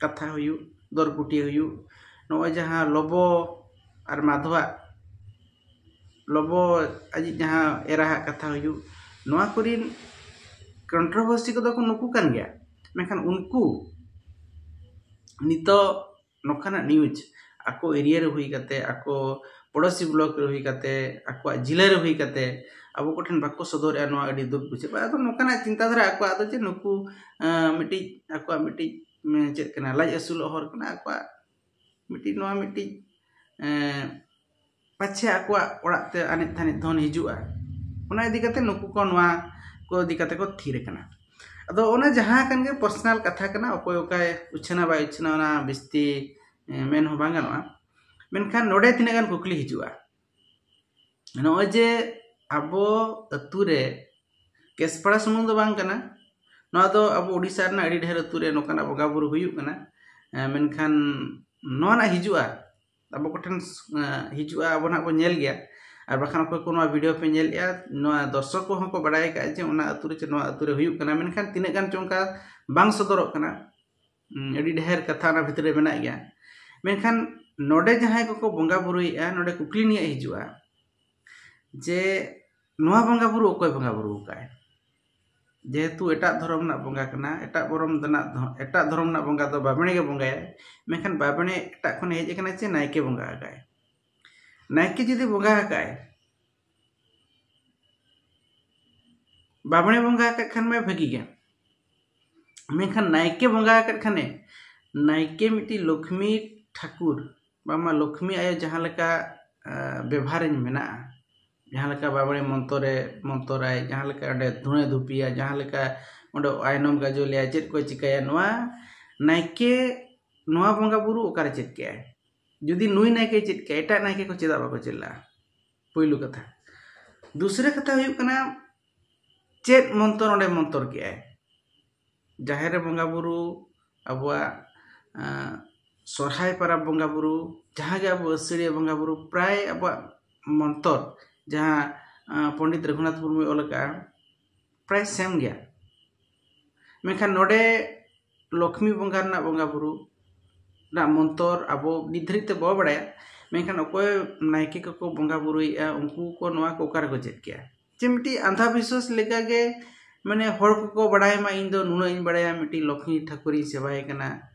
ᱠᱟᱛᱷᱟ ᱦᱩᱭᱩᱜ, ᱫᱚᱨ ᱠᱩᱴᱤᱭᱟᱹ ᱦᱩᱭᱩᱜ, ᱱᱚᱜᱼᱚᱭ ᱡᱟᱦᱟᱸ ᱞᱚᱵᱚ ᱟᱨ ᱢᱟᱫᱷᱚᱣᱟᱜ, ᱞᱚᱵᱚ ᱟᱡᱤᱡ ᱡᱟᱦᱟᱸ ᱮᱨᱟᱦᱟᱜ ᱠᱟᱛᱷᱟ ᱦᱩᱭᱩᱜ, ᱱᱚᱣᱟ ᱠᱚᱨᱮᱱ ᱠᱚᱱᱴᱨᱳᱵᱷᱟᱨᱥᱤ ᱠᱚᱫᱚ ᱠᱚ ᱱᱩᱠᱩ ᱠᱟᱱ ᱜᱮᱭᱟ᱾ ᱢᱮᱱᱠᱷᱟᱱ ᱩᱱᱠᱩ ᱱᱤᱛᱚᱜ ᱱᱚᱝᱠᱟᱱᱟᱜ ᱱᱤᱭᱩᱡᱽ ᱟᱠᱚ ᱮᱨᱤᱭᱟ ᱨᱮ ᱦᱩᱭ ᱠᱟᱛᱮ, ᱟᱠᱚ ᱯᱚᱲᱚᱥᱤ ᱵᱞᱚᱠ ᱨᱮ ᱦᱩᱭ ᱠᱟᱛᱮ, ᱟᱠᱚᱣᱟᱜ ᱡᱤᱞᱟᱹ ᱨᱮ ᱦᱩᱭ ᱠᱟᱛᱮ ᱟᱵᱚ ᱠᱚᱴᱷᱮᱱ ᱵᱟᱠᱚ ᱥᱚᱫᱚᱨᱮᱜᱼᱟ, ᱱᱚᱣᱟ ᱟᱹᱰᱤ ᱫᱩᱠ ᱵᱩᱡᱷᱟᱹᱜᱼᱟ᱾ ᱟᱫᱚ ᱱᱚᱝᱠᱟᱱᱟᱜ ᱪᱤᱱᱛᱟᱹᱫᱷᱟᱨᱟ ᱟᱠᱚᱣᱟᱜ ᱫᱚ ᱡᱮ ᱱᱩᱠᱩ ᱢᱤᱫᱴᱤᱡ ᱟᱠᱚᱣᱟᱜ ᱢᱤᱫᱴᱤᱡ ᱪᱮᱫ ᱠᱟᱱᱟ, ᱞᱟᱡ ᱟᱹᱥᱩᱞᱚᱜ ᱦᱚᱲ ᱠᱟᱱᱟ, ᱟᱠᱚᱣᱟᱜ ᱢᱤᱫᱴᱤᱡ ᱱᱚᱣᱟ ᱢᱤᱫᱴᱤᱡ ᱯᱟᱪᱷᱮ ᱟᱠᱚᱣᱟᱜ ᱚᱲᱟᱜ ᱛᱮ ᱟᱱᱮᱡ ᱛᱷᱟᱱᱮᱡ ᱫᱷᱚᱱ ᱦᱤᱡᱩᱜᱼᱟ, ᱚᱱᱟ ᱤᱫᱤ ᱠᱟᱛᱮ ᱱᱩᱠᱩ ᱠᱚ ᱱᱚᱣᱟ ᱠᱚ ᱤᱫᱤ ᱠᱟᱛᱮ ᱠᱚ ᱛᱷᱤᱨ ᱟᱠᱟᱱᱟ᱾ ᱟᱫᱚ ᱚᱱᱟ ᱡᱟᱦᱟᱸ ᱠᱟᱱ ᱜᱮ ᱯᱟᱨᱥᱚᱱᱟᱞ ᱠᱟᱛᱷᱟ ᱠᱟᱱᱟ, ᱚᱠᱚᱭ ᱚᱠᱟᱭ ᱩᱪᱷᱟᱹᱱᱟ ᱵᱟᱭ ᱩᱪᱷᱟᱹᱱᱟ ᱚᱱᱟ ᱵᱤᱥᱛᱤ ᱢᱮᱱ ᱦᱚᱸ ᱵᱟᱝ ᱜᱟᱱᱚᱜᱼᱟ᱾ ᱢᱮᱱᱠᱷᱟᱱ ᱱᱚᱰᱮ ᱛᱤᱱᱟᱹᱜ ᱜᱟᱱ ᱠᱩᱠᱞᱤ ᱦᱤᱡᱩᱜᱼᱟ, ᱱᱚᱜᱼᱚᱭ ᱡᱮ ᱟᱵᱚ ᱟᱹᱛᱩ ᱨᱮ ᱠᱮᱥᱯᱟᱲᱟ ᱥᱩᱢᱩᱝ ᱫᱚ ᱵᱟᱝ ᱠᱟᱱᱟ, ᱱᱚᱣᱟ ᱫᱚ ᱟᱵᱚ ᱳᱰᱤᱥᱟ ᱨᱮᱱᱟᱜ ᱟᱹᱰᱤ ᱰᱷᱮᱨ ᱟᱹᱛᱩ ᱨᱮ ᱱᱚᱝᱠᱟᱱᱟᱜ ᱵᱚᱸᱜᱟ ᱵᱩᱨᱩ ᱦᱩᱭᱩᱜ ᱠᱟᱱᱟ᱾ ᱢᱮᱱᱠᱷᱟᱱ ᱱᱚᱣᱟ ᱱᱟᱜ ᱦᱤᱡᱩᱜᱼᱟ, ᱟᱵᱚ ᱠᱚᱴᱷᱮᱱ ᱦᱤᱡᱩᱜᱼᱟ, ᱟᱵᱚ ᱱᱟᱜ ᱵᱚᱱ ᱧᱮᱞ ᱜᱮᱭᱟ᱾ ᱟᱨ ᱵᱟᱠᱷᱟᱱ ᱚᱠᱚᱭ ᱠᱚ ᱱᱚᱣᱟ ᱵᱷᱤᱰᱤᱭᱳ ᱯᱮ ᱧᱮᱞᱮᱜᱼᱟ, ᱱᱚᱣᱟ ᱫᱚᱨᱥᱚᱠ ᱠᱚᱦᱚᱸ ᱠᱚ ᱵᱟᱲᱟᱭ ᱟᱠᱟᱫᱼᱟ ᱡᱮ ᱚᱱᱟ ᱟᱹᱛᱩ ᱨᱮ ᱪᱮ ᱱᱚᱣᱟ ᱟᱹᱛᱩ ᱨᱮ ᱦᱩᱭᱩᱜ ᱠᱟᱱᱟ, ᱢᱮᱱᱠᱷᱟᱱ ᱛᱤᱱᱟᱹᱜ ᱜᱟᱱ ᱪᱚ ᱚᱱᱠᱟ ᱵᱟᱝ ᱥᱚᱫᱚᱨᱚᱜ ᱠᱟᱱᱟ᱾ ᱟᱹᱰᱤ ᱰᱷᱮᱨ ᱠᱟᱛᱷᱟ ᱚᱱᱟ ᱵᱷᱤᱛᱨᱤ ᱨᱮ ᱢᱮᱱᱟᱜ ᱜᱮᱭᱟ᱾ ᱢᱮᱱᱠᱷᱟᱱ ᱱᱚᱰᱮ ᱡᱟᱦᱟᱸᱭ ᱠᱚᱠᱚ ᱵᱚᱸᱜᱟ ᱵᱩᱨᱩᱭᱮᱫᱼᱟ, ᱱᱚᱰᱮ ᱠᱩᱠᱞᱤ ᱱᱤᱭᱟᱹ ᱦᱤᱡᱩᱜᱼᱟ ᱡᱮ ᱱᱚᱣᱟ ᱵᱚᱸᱜᱟ ᱵᱩᱨᱩ ᱚᱠᱚᱭ ᱵᱚᱸᱜᱟ ᱵᱩᱨᱩ ᱟᱠᱟᱫᱼᱟᱭ? ᱡᱮᱦᱮᱛᱩ ᱮᱴᱟᱜ ᱫᱷᱚᱨᱚᱢ ᱨᱮᱱᱟᱜ ᱵᱚᱸᱜᱟ ᱠᱟᱱᱟ, ᱮᱴᱟᱜ ᱵᱚᱨᱚᱢ ᱨᱮᱱᱟᱜ ᱫᱷᱚ- ᱮᱴᱟᱜ ᱫᱷᱚᱨᱚᱢ ᱨᱮᱱᱟᱜ ᱵᱚᱸᱜᱟ ᱫᱚ ᱵᱟᱵᱽᱬᱮ ᱜᱮ ᱵᱚᱸᱜᱟᱭᱟᱭ, ᱢᱮᱱᱠᱷᱟᱱ ᱵᱟᱵᱽᱬᱮ ᱮᱴᱟᱜ ᱠᱷᱚᱱᱮ ᱦᱮᱡ ᱟᱠᱟᱱᱟ ᱪᱮ ᱱᱟᱭᱠᱮ ᱵᱚᱸᱜᱟ ᱟᱠᱟᱭ? ᱱᱟᱭᱠᱮ ᱡᱩᱫᱤ ᱵᱚᱸᱜᱟ ᱟᱠᱟᱭ, ᱵᱟᱵᱽᱬᱮ ᱵᱚᱸᱜᱟ ᱟᱠᱟᱫ ᱠᱷᱟᱱ ᱢᱟ ᱵᱷᱟᱹᱜᱤ ᱜᱮ, ᱢᱮᱱᱠᱷᱟᱱ ᱱᱟᱭᱠᱮ ᱵᱚᱸᱜᱟ ᱟᱠᱟᱫ ᱠᱷᱟᱱᱮ, ᱱᱟᱭᱠᱮ ᱢᱤᱫᱴᱤᱡ ᱞᱚᱠᱷᱢᱤ ᱴᱷᱟᱹᱠᱩᱨ, ᱵᱟᱝᱢᱟ ᱞᱚᱠᱷᱢᱤ ᱟᱭᱳ ᱡᱟᱦᱟᱸ ᱞᱮᱠᱟ ᱟᱸ, ᱵᱮᱵᱷᱟᱨᱤᱧ ᱢᱮᱱᱟᱜᱼᱟ, ᱡᱟᱦᱟᱸ ᱞᱮᱠᱟ ᱵᱟᱵᱽᱬᱮ ᱢᱚᱱᱛᱚᱨᱮ ᱢᱚᱱᱛᱚᱨᱟᱭ, ᱡᱟᱦᱟᱸ ᱞᱮᱠᱟ ᱚᱸᱰᱮ ᱫᱷᱩᱬᱟᱹ ᱫᱷᱩᱯᱤᱭᱟ, ᱡᱟᱦᱟᱸ ᱞᱮᱠᱟ ᱚᱸᱰᱮ ᱟᱭᱱᱚᱢ ᱜᱟᱡᱚᱞᱮᱭᱟ, ᱪᱮᱫ ᱠᱚᱭ ᱪᱤᱠᱟᱹᱭᱟ, ᱱᱚᱣᱟ ᱱᱟᱭᱠᱮ, ᱱᱚᱣᱟ ᱵᱚᱸᱜᱟ ᱵᱩᱨᱩ ᱚᱠᱟᱨᱮ ᱪᱮᱫ ᱠᱮᱜᱼᱟᱭ? ᱡᱩᱫᱤ ᱱᱩᱭ ᱱᱟᱭᱠᱮ ᱪᱮᱫ ᱠᱮᱜᱼᱟ, ᱮᱴᱟᱜ ᱱᱟᱭᱠᱮ ᱠᱚ ᱪᱮᱫᱟᱜ ᱵᱟᱠᱚ ᱪᱮᱫ ᱞᱟᱜᱼᱟ? ᱯᱩᱭᱞᱩ ᱠᱟᱛᱷᱟ᱾ ᱫᱩᱥᱨᱟᱹ ᱠᱟᱛᱷᱟ ᱦᱩᱭᱩᱜ ᱠᱟᱱᱟ, ᱪᱮᱫ ᱢᱚᱱᱛᱚᱨ ᱚᱸᱰᱮ ᱢᱚᱱᱛᱚᱨ ᱠᱮᱜᱼᱟᱭ? ᱡᱟᱦᱮᱨ ᱨᱮ ᱵᱚᱸᱜᱟ ᱵᱩᱨᱩ, ᱟᱵᱚᱣᱟᱜ ᱟᱸ, ᱥᱚᱨᱦᱟᱭ ᱯᱚᱨᱚᱵᱽ ᱵᱚᱸᱜᱟ ᱵᱩᱨᱩ, ᱡᱟᱦᱟᱸ ᱜᱮ ᱟᱵᱚ ᱟᱹᱥᱟᱹᱲᱤᱭᱟᱹ ᱵᱚᱸᱜᱟ ᱵᱩᱨᱩ, ᱯᱨᱟᱭ ᱟᱵᱚᱣᱟᱜ ᱢᱚᱱᱛᱚᱨ ᱡᱟᱦᱟᱸ ᱟᱸ, ᱯᱚᱱᱰᱤᱛ ᱨᱚᱜᱷᱩᱱᱟᱛᱷ ᱢᱩᱨᱢᱩᱭ ᱚᱞ ᱟᱠᱟᱫᱼᱟ, ᱯᱨᱟᱭ ᱥᱮᱢ ᱜᱮᱭᱟ᱾ ᱢᱮᱱᱠᱷᱟᱱ ᱱᱚᱰᱮ ᱞᱚᱠᱷᱢᱤ ᱵᱚᱸᱜᱟ ᱨᱮᱱᱟᱜ ᱵᱚᱸᱜᱟ ᱵᱩᱨᱩ ᱨᱮᱱᱟᱜ ᱢᱚᱱᱛᱚᱨ ᱟᱵᱚ ᱱᱤᱛ ᱫᱷᱟᱹᱨᱤᱡ ᱛᱮ ᱵᱟᱵᱚ ᱵᱟᱲᱟᱭᱟ, ᱢᱮᱱᱠᱷᱟᱱ ᱚᱠᱚᱭ ᱱᱟᱭᱠᱮ ᱠᱚᱠᱚ ᱵᱚᱸᱜᱟ ᱵᱩᱨᱩᱭᱮᱫᱼᱟ, ᱩᱱᱠᱩ ᱠᱚ ᱱᱚᱣᱟ ᱠᱚ ᱚᱠᱟ ᱨᱮᱠᱚ ᱪᱮᱫ ᱠᱮᱜᱼᱟ? ᱪᱮ ᱢᱤᱫᱴᱤᱡ ᱟᱸᱫᱷᱟ ᱵᱤᱥᱣᱟᱥ ᱞᱮᱠᱟᱜᱮ, ᱢᱟᱱᱮ ᱦᱚᱲ ᱠᱚᱠᱚ ᱵᱟᱲᱟᱭ ᱢᱟ ᱤᱧ ᱫᱚ ᱱᱩᱱᱟᱹᱜ ᱤᱧ ᱵᱟᱲᱟᱭᱟ, ᱢᱤᱫᱴᱤᱡ ᱞᱚᱠᱷᱢᱤ ᱴᱷᱟᱹᱠᱩᱨᱤᱧ ᱥᱮᱵᱟᱭᱮ ᱠᱟᱱᱟ,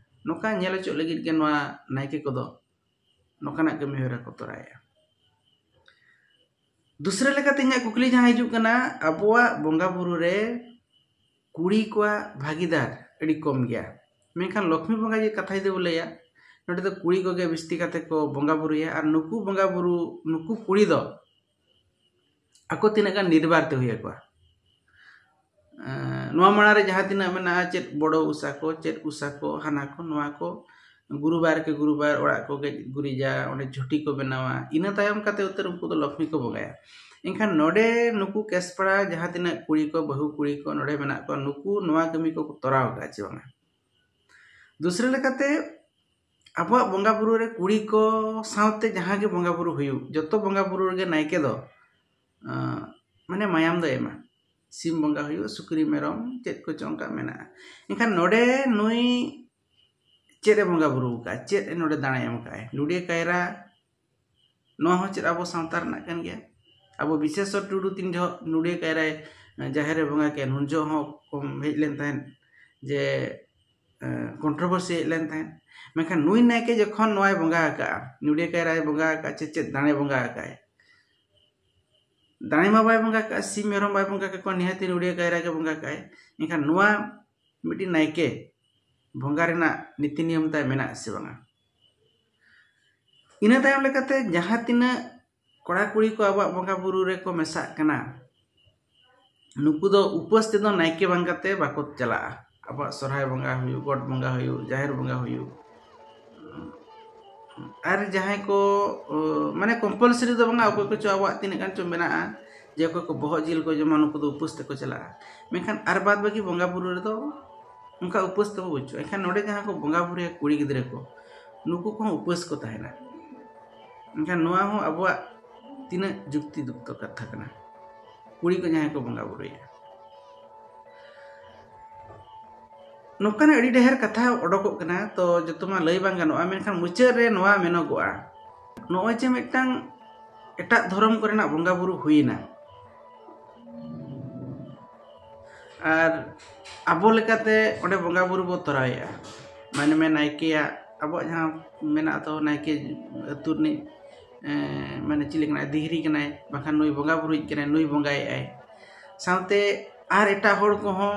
ᱱᱚᱝᱠᱟ ᱧᱮᱞ ᱦᱚᱪᱚᱜ ᱞᱟᱹᱜᱤᱫ ᱜᱮ ᱱᱚᱣᱟ ᱱᱟᱭᱠᱮ ᱠᱚᱫᱚ ᱱᱚᱝᱠᱟᱱᱟᱜ ᱠᱟᱹᱢᱤ ᱦᱚᱨᱟ ᱠᱚ ᱛᱚᱨᱟᱭᱮᱫᱼᱟ᱾ ᱫᱩᱥᱨᱟᱹ ᱞᱮᱠᱟᱛᱮ ᱤᱧᱟᱹᱜ ᱠᱩᱠᱞᱤ ᱡᱟᱦᱟᱸ ᱦᱤᱡᱩᱜ ᱠᱟᱱᱟ, ᱟᱵᱚᱣᱟᱜ ᱵᱚᱸᱜᱟ ᱵᱩᱨᱩ ᱨᱮ ᱠᱩᱲᱤ ᱠᱚᱣᱟᱜ ᱵᱷᱟᱹᱜᱤᱫᱟᱨ ᱟᱹᱰᱤ ᱠᱚᱢ ᱜᱮᱭᱟ, ᱢᱮᱱᱠᱷᱟᱱ ᱞᱚᱠᱷᱢᱤ ᱵᱚᱸᱜᱟ ᱡᱮ ᱠᱟᱛᱷᱟ ᱡᱩᱫᱤ ᱵᱚ ᱞᱟᱹᱭᱟ, ᱱᱚᱰᱮ ᱫᱚ ᱠᱩᱲᱤ ᱠᱚᱜᱮ ᱵᱤᱥᱛᱤ ᱠᱟᱛᱮ ᱠᱚ ᱵᱚᱸᱜᱟ ᱵᱩᱨᱩᱭᱟ, ᱟᱨ ᱱᱩᱠᱩ ᱵᱚᱸᱜᱟ ᱵᱩᱨᱩ, ᱱᱩᱠᱩ ᱠᱩᱲᱤ ᱫᱚ ᱟᱠᱚ ᱛᱤᱱᱟᱹᱜ ᱜᱟᱱ ᱱᱤᱨᱵᱟᱨ ᱛᱮ ᱦᱩᱭ ᱟᱠᱚᱣᱟ᱾ ᱮᱸ, ᱱᱚᱣᱟ ᱢᱟᱲᱟᱝ ᱨᱮ ᱡᱟᱦᱟᱸ ᱛᱤᱱᱟᱹᱜ ᱢᱮᱱᱟᱜᱼᱟ, ᱪᱮᱫ ᱵᱚᱲᱚ ᱩᱥᱟ ᱠᱚ, ᱪᱮᱫ ᱩᱥᱟ ᱠᱚ, ᱦᱟᱱᱟ ᱠᱚ, ᱱᱚᱣᱟ ᱠᱚ, ᱜᱩᱨᱩᱵᱟᱨ ᱠᱮ ᱜᱩᱨᱩᱵᱟᱨ ᱚᱲᱟᱜ ᱠᱚ ᱜᱮᱡ ᱜᱩᱨᱤᱡᱟ, ᱚᱸᱰᱮ ᱡᱷᱩᱴᱤ ᱠᱚ ᱵᱮᱱᱟᱣᱟ, ᱤᱱᱟᱹ ᱛᱟᱭᱚᱢ ᱠᱟᱛᱮ ᱩᱛᱟᱹᱨ ᱩᱱᱠᱩ ᱫᱚ ᱞᱚᱠᱷᱢᱤ ᱠᱚ ᱵᱚᱸᱜᱟᱭᱟ᱾ ᱮᱱᱠᱷᱟᱱ ᱱᱚᱰᱮ ᱱᱩᱠᱩ ᱠᱮᱥᱯᱟᱲᱟ ᱡᱟᱦᱟᱸ ᱛᱤᱱᱟᱹᱜ ᱠᱩᱲᱤ ᱠᱚ, ᱵᱟᱹᱦᱩ ᱠᱩᱲᱤ ᱠᱚ ᱱᱚᱰᱮ ᱢᱮᱱᱟᱜ ᱠᱚᱣᱟ, ᱱᱩᱠᱩ ᱱᱚᱣᱟ ᱠᱟᱹᱢᱤ ᱠᱚ ᱛᱚᱨᱟᱣ ᱟᱠᱟᱫᱼᱟ ᱪᱮ ᱵᱟᱝᱟ? ᱫᱩᱥᱨᱟᱹ ᱞᱮᱠᱟᱛᱮ ᱟᱵᱚᱣᱟᱜ ᱵᱚᱸᱜᱟ ᱵᱩᱨᱩ ᱨᱮ ᱠᱩᱲᱤ ᱠᱚ ᱥᱟᱶᱛᱮ ᱡᱟᱦᱟᱸ ᱜᱮ ᱵᱚᱸᱜᱟ ᱵᱩᱨᱩ ᱦᱩᱭᱩᱜ, ᱡᱚᱛᱚ ᱵᱚᱸᱜᱟ ᱵᱩᱨᱩ ᱨᱮᱜᱮ ᱱᱟᱭᱠᱮ ᱫᱚ, ᱟᱸ, ᱢᱟᱱᱮ ᱢᱟᱭᱟᱢ ᱫᱚ ᱮᱢᱟ᱾ ᱥᱤᱢ ᱵᱚᱸᱜᱟ ᱦᱩᱭᱩᱜ, ᱥᱩᱠᱨᱤ ᱢᱮᱨᱚᱢ ᱪᱮᱫ ᱠᱚᱪᱚ ᱚᱱᱠᱟ ᱢᱮᱱᱟᱜᱼᱟ᱾ ᱮᱱᱠᱷᱟᱱ ᱱᱚᱰᱮ ᱱᱩᱭ ᱪᱮᱫ ᱮ ᱵᱚᱸᱜᱟ ᱵᱩᱨᱩ ᱟᱠᱟᱫᱼᱟ, ᱪᱮᱫ ᱮ ᱱᱚᱰᱮ ᱫᱟᱲᱮ ᱮᱢ ᱟᱠᱟᱫᱼᱟᱭ? ᱰᱩᱰᱤᱭᱟᱹ ᱠᱟᱭᱨᱟ, ᱱᱚᱣᱟ ᱦᱚᱸ ᱪᱮᱫ ᱟᱵᱚ ᱥᱟᱶᱛᱟ ᱨᱮᱱᱟᱜ ᱠᱟᱱ ᱜᱮᱭᱟ? ᱟᱵᱚ ᱵᱤᱥᱮᱥᱚᱨ ᱴᱩᱰᱩ ᱛᱤᱱ ᱡᱚᱦᱚᱜ ᱱᱩᱰᱤᱭᱟᱹ ᱠᱟᱭᱨᱟᱭ ᱡᱟᱦᱮᱨ ᱨᱮ ᱵᱚᱸᱜᱟ ᱠᱮᱫ, ᱩᱱ ᱡᱚᱦᱚᱜ ᱦᱚᱸ ᱠᱚᱢ ᱦᱮᱡ ᱞᱮᱱ ᱛᱟᱦᱮᱸᱫ, ᱡᱮ ᱠᱚᱱᱴᱨᱳᱵᱷᱟᱨᱥᱤ ᱦᱮᱡ ᱞᱮᱱ ᱛᱟᱦᱮᱸᱫ᱾ ᱢᱮᱱᱠᱷᱟᱱ ᱱᱩᱭ ᱱᱟᱭᱠᱮ ᱡᱚᱠᱷᱚᱱ ᱱᱚᱣᱟᱭ ᱵᱚᱸᱜᱟ ᱟᱠᱟᱜᱼᱟ, ᱱᱩᱰᱤᱭᱟᱹ ᱠᱟᱭᱨᱟᱭ ᱵᱚᱸᱜᱟ ᱟᱠᱟᱫᱼᱟ, ᱪᱮᱫ ᱪᱮᱫ ᱫᱟᱲᱮ ᱵᱚᱸᱜᱟ ᱟᱠᱟᱫᱼᱟᱭ, ᱫᱟᱲᱮ ᱢᱟ ᱵᱟᱭ ᱵᱚᱸᱜᱟ ᱠᱟᱜᱼᱟ, ᱥᱤᱢ ᱢᱮᱨᱚᱢ ᱵᱟᱭ ᱵᱚᱸᱜᱟ ᱠᱟᱠᱚᱣᱟ, ᱱᱤᱦᱟᱹᱛᱤ ᱱᱩᱰᱤᱭᱟᱹ ᱠᱟᱭᱨᱟ ᱜᱮ ᱵᱚᱸᱜᱟ ᱠᱟᱜᱼᱟᱭ᱾ ᱮᱱᱠᱷᱟᱱ ᱱᱚᱣᱟ ᱢᱤᱫᱴᱤᱡ ᱱᱟᱭᱠᱮ ᱵᱚᱸᱜᱟ ᱨᱮᱱᱟᱜ ᱱᱤᱛᱤ ᱱᱤᱭᱚᱢ ᱛᱟᱭ ᱢᱮᱱᱟᱜᱼᱟ ᱥᱮ ᱵᱟᱝᱟ? ᱤᱱᱟᱹ ᱛᱟᱭᱚᱢ ᱞᱮᱠᱟᱛᱮ ᱡᱟᱦᱟᱸ ᱛᱤᱱᱟᱹᱜ ᱠᱚᱲᱟ ᱠᱩᱲᱤ ᱠᱚ ᱟᱵᱚᱣᱟᱜ ᱵᱚᱸᱜᱟ ᱵᱩᱨᱩ ᱨᱮᱠᱚ ᱢᱮᱥᱟᱜ ᱠᱟᱱᱟ, ᱱᱩᱠᱩ ᱫᱚ ᱩᱯᱟᱹᱥ ᱛᱮᱫᱚ ᱱᱟᱭᱠᱮ ᱵᱟᱝ ᱠᱟᱛᱮ ᱵᱟᱠᱚ ᱪᱟᱞᱟᱜᱼᱟ᱾ ᱟᱵᱚᱣᱟᱜ ᱥᱚᱨᱦᱟᱭ ᱵᱚᱸᱜᱟ ᱦᱩᱭᱩᱜ, ᱜᱚᱴ ᱵᱚᱸᱜᱟ ᱦᱩᱭᱩᱜ, ᱡᱟᱦᱮᱨ ᱵᱚᱸᱜᱟ ᱦᱩᱭᱩᱜ, ᱟᱨ ᱡᱟᱦᱟᱸᱭ ᱠᱚ ᱚ, ᱢᱟᱱᱮ ᱠᱚᱢᱯᱟᱞᱥᱟᱨᱤ ᱫᱚ ᱵᱟᱝᱟ, ᱚᱠᱚᱭ ᱠᱚᱪᱚ ᱟᱵᱚᱣᱟᱜ ᱛᱤᱱᱟᱹᱜ ᱜᱟᱱ ᱪᱚ ᱢᱮᱱᱟᱜᱼᱟ ᱡᱮ ᱚᱠᱚᱭ ᱠᱚ ᱵᱚᱦᱚᱜ ᱡᱤᱞ ᱠᱚ ᱡᱚᱢᱟ, ᱱᱩᱠᱩ ᱫᱚ ᱩᱯᱟᱹᱥ ᱛᱮᱠᱚ ᱪᱟᱞᱟᱜᱼᱟ᱾ ᱢᱮᱱᱠᱷᱟᱱ ᱟᱨ ᱵᱟᱫ ᱵᱟᱹᱠᱤ ᱵᱚᱸᱜᱟ ᱵᱩᱨᱩ ᱨᱮᱫᱚ ᱚᱱᱠᱟ ᱩᱯᱟᱹᱥ ᱫᱚ ᱵᱟᱹᱪᱩᱜᱼᱟ᱾ ᱮᱱᱠᱷᱟᱱ ᱱᱚᱰᱮ ᱡᱟᱦᱟᱸ ᱠᱚ ᱵᱚᱸᱜᱟ ᱵᱩᱨᱩᱭᱟ ᱠᱩᱲᱤ ᱜᱤᱫᱽᱨᱟᱹ ᱠᱚ, ᱱᱩᱠᱩ ᱠᱚᱦᱚᱸ ᱩᱯᱟᱹᱥ ᱠᱚ ᱛᱟᱦᱮᱱᱟ᱾ ᱮᱱᱠᱷᱟᱱ ᱱᱚᱣᱟ ᱦᱚᱸ ᱟᱵᱚᱣᱟᱜ ᱛᱤᱱᱟᱹᱜ ᱡᱩᱠᱛᱤ ᱡᱩᱠᱛᱚ ᱠᱟᱛᱷᱟ ᱠᱟᱱᱟ, ᱠᱩᱲᱤ ᱠᱚ ᱡᱟᱦᱟᱸᱭ ᱠᱚ ᱵᱚᱸᱜᱟ ᱵᱩᱨᱩᱭᱟ᱾ ᱱᱚᱝᱠᱟᱱᱟᱜ ᱟᱹᱰᱤ ᱰᱷᱮᱨ ᱠᱟᱛᱷᱟ ᱚᱰᱚᱠᱚᱜ ᱠᱟᱱᱟ, ᱛᱚ ᱡᱚᱛᱚ ᱢᱟ ᱞᱟᱹᱭ ᱵᱟᱝ ᱜᱟᱱᱚᱜᱼᱟ, ᱢᱮᱱᱠᱷᱟᱱ ᱢᱩᱪᱟᱹᱫ ᱨᱮ ᱱᱚᱣᱟ ᱢᱮᱱᱚᱜᱚᱜᱼᱟ, ᱱᱚᱜᱼᱚᱭ ᱡᱮ ᱢᱤᱫᱴᱟᱝ ᱮᱴᱟᱜ ᱫᱷᱚᱨᱚᱢ ᱠᱚᱨᱮᱱᱟᱜ ᱵᱚᱸᱜᱟ ᱵᱩᱨᱩ ᱦᱩᱭᱮᱱᱟ, ᱟᱨ ᱟᱵᱚ ᱞᱮᱠᱟᱛᱮ ᱚᱸᱰᱮ ᱵᱚᱸᱜᱟ ᱵᱩᱨᱩ ᱵᱚ ᱛᱚᱨᱟᱣᱮᱫᱼᱟ, ᱢᱟᱱᱮ ᱢᱮ ᱱᱟᱭᱠᱮᱭᱟᱜ, ᱟᱵᱚᱣᱟᱜ ᱡᱟᱦᱟᱸ ᱢᱮᱱᱟᱜ ᱛᱟᱵᱚ ᱱᱟᱭᱠᱮ ᱟᱹᱛᱩ ᱨᱤᱱᱤᱡ, ᱮᱸ, ᱢᱟᱱᱮ ᱪᱤᱞᱤ ᱠᱟᱱᱟᱭ, ᱫᱤᱦᱨᱤ ᱠᱟᱱᱟᱭ, ᱵᱟᱝᱠᱷᱟᱱ ᱱᱩᱭ ᱵᱚᱸᱜᱟ ᱵᱩᱨᱩᱭᱤᱡ ᱠᱟᱱᱟᱭ, ᱱᱩᱭ ᱵᱚᱸᱜᱟᱭᱮᱫᱼᱟᱭ᱾ ᱥᱟᱶᱛᱮ ᱟᱨ ᱮᱴᱟᱜ ᱦᱚᱲ ᱠᱚᱦᱚᱸ,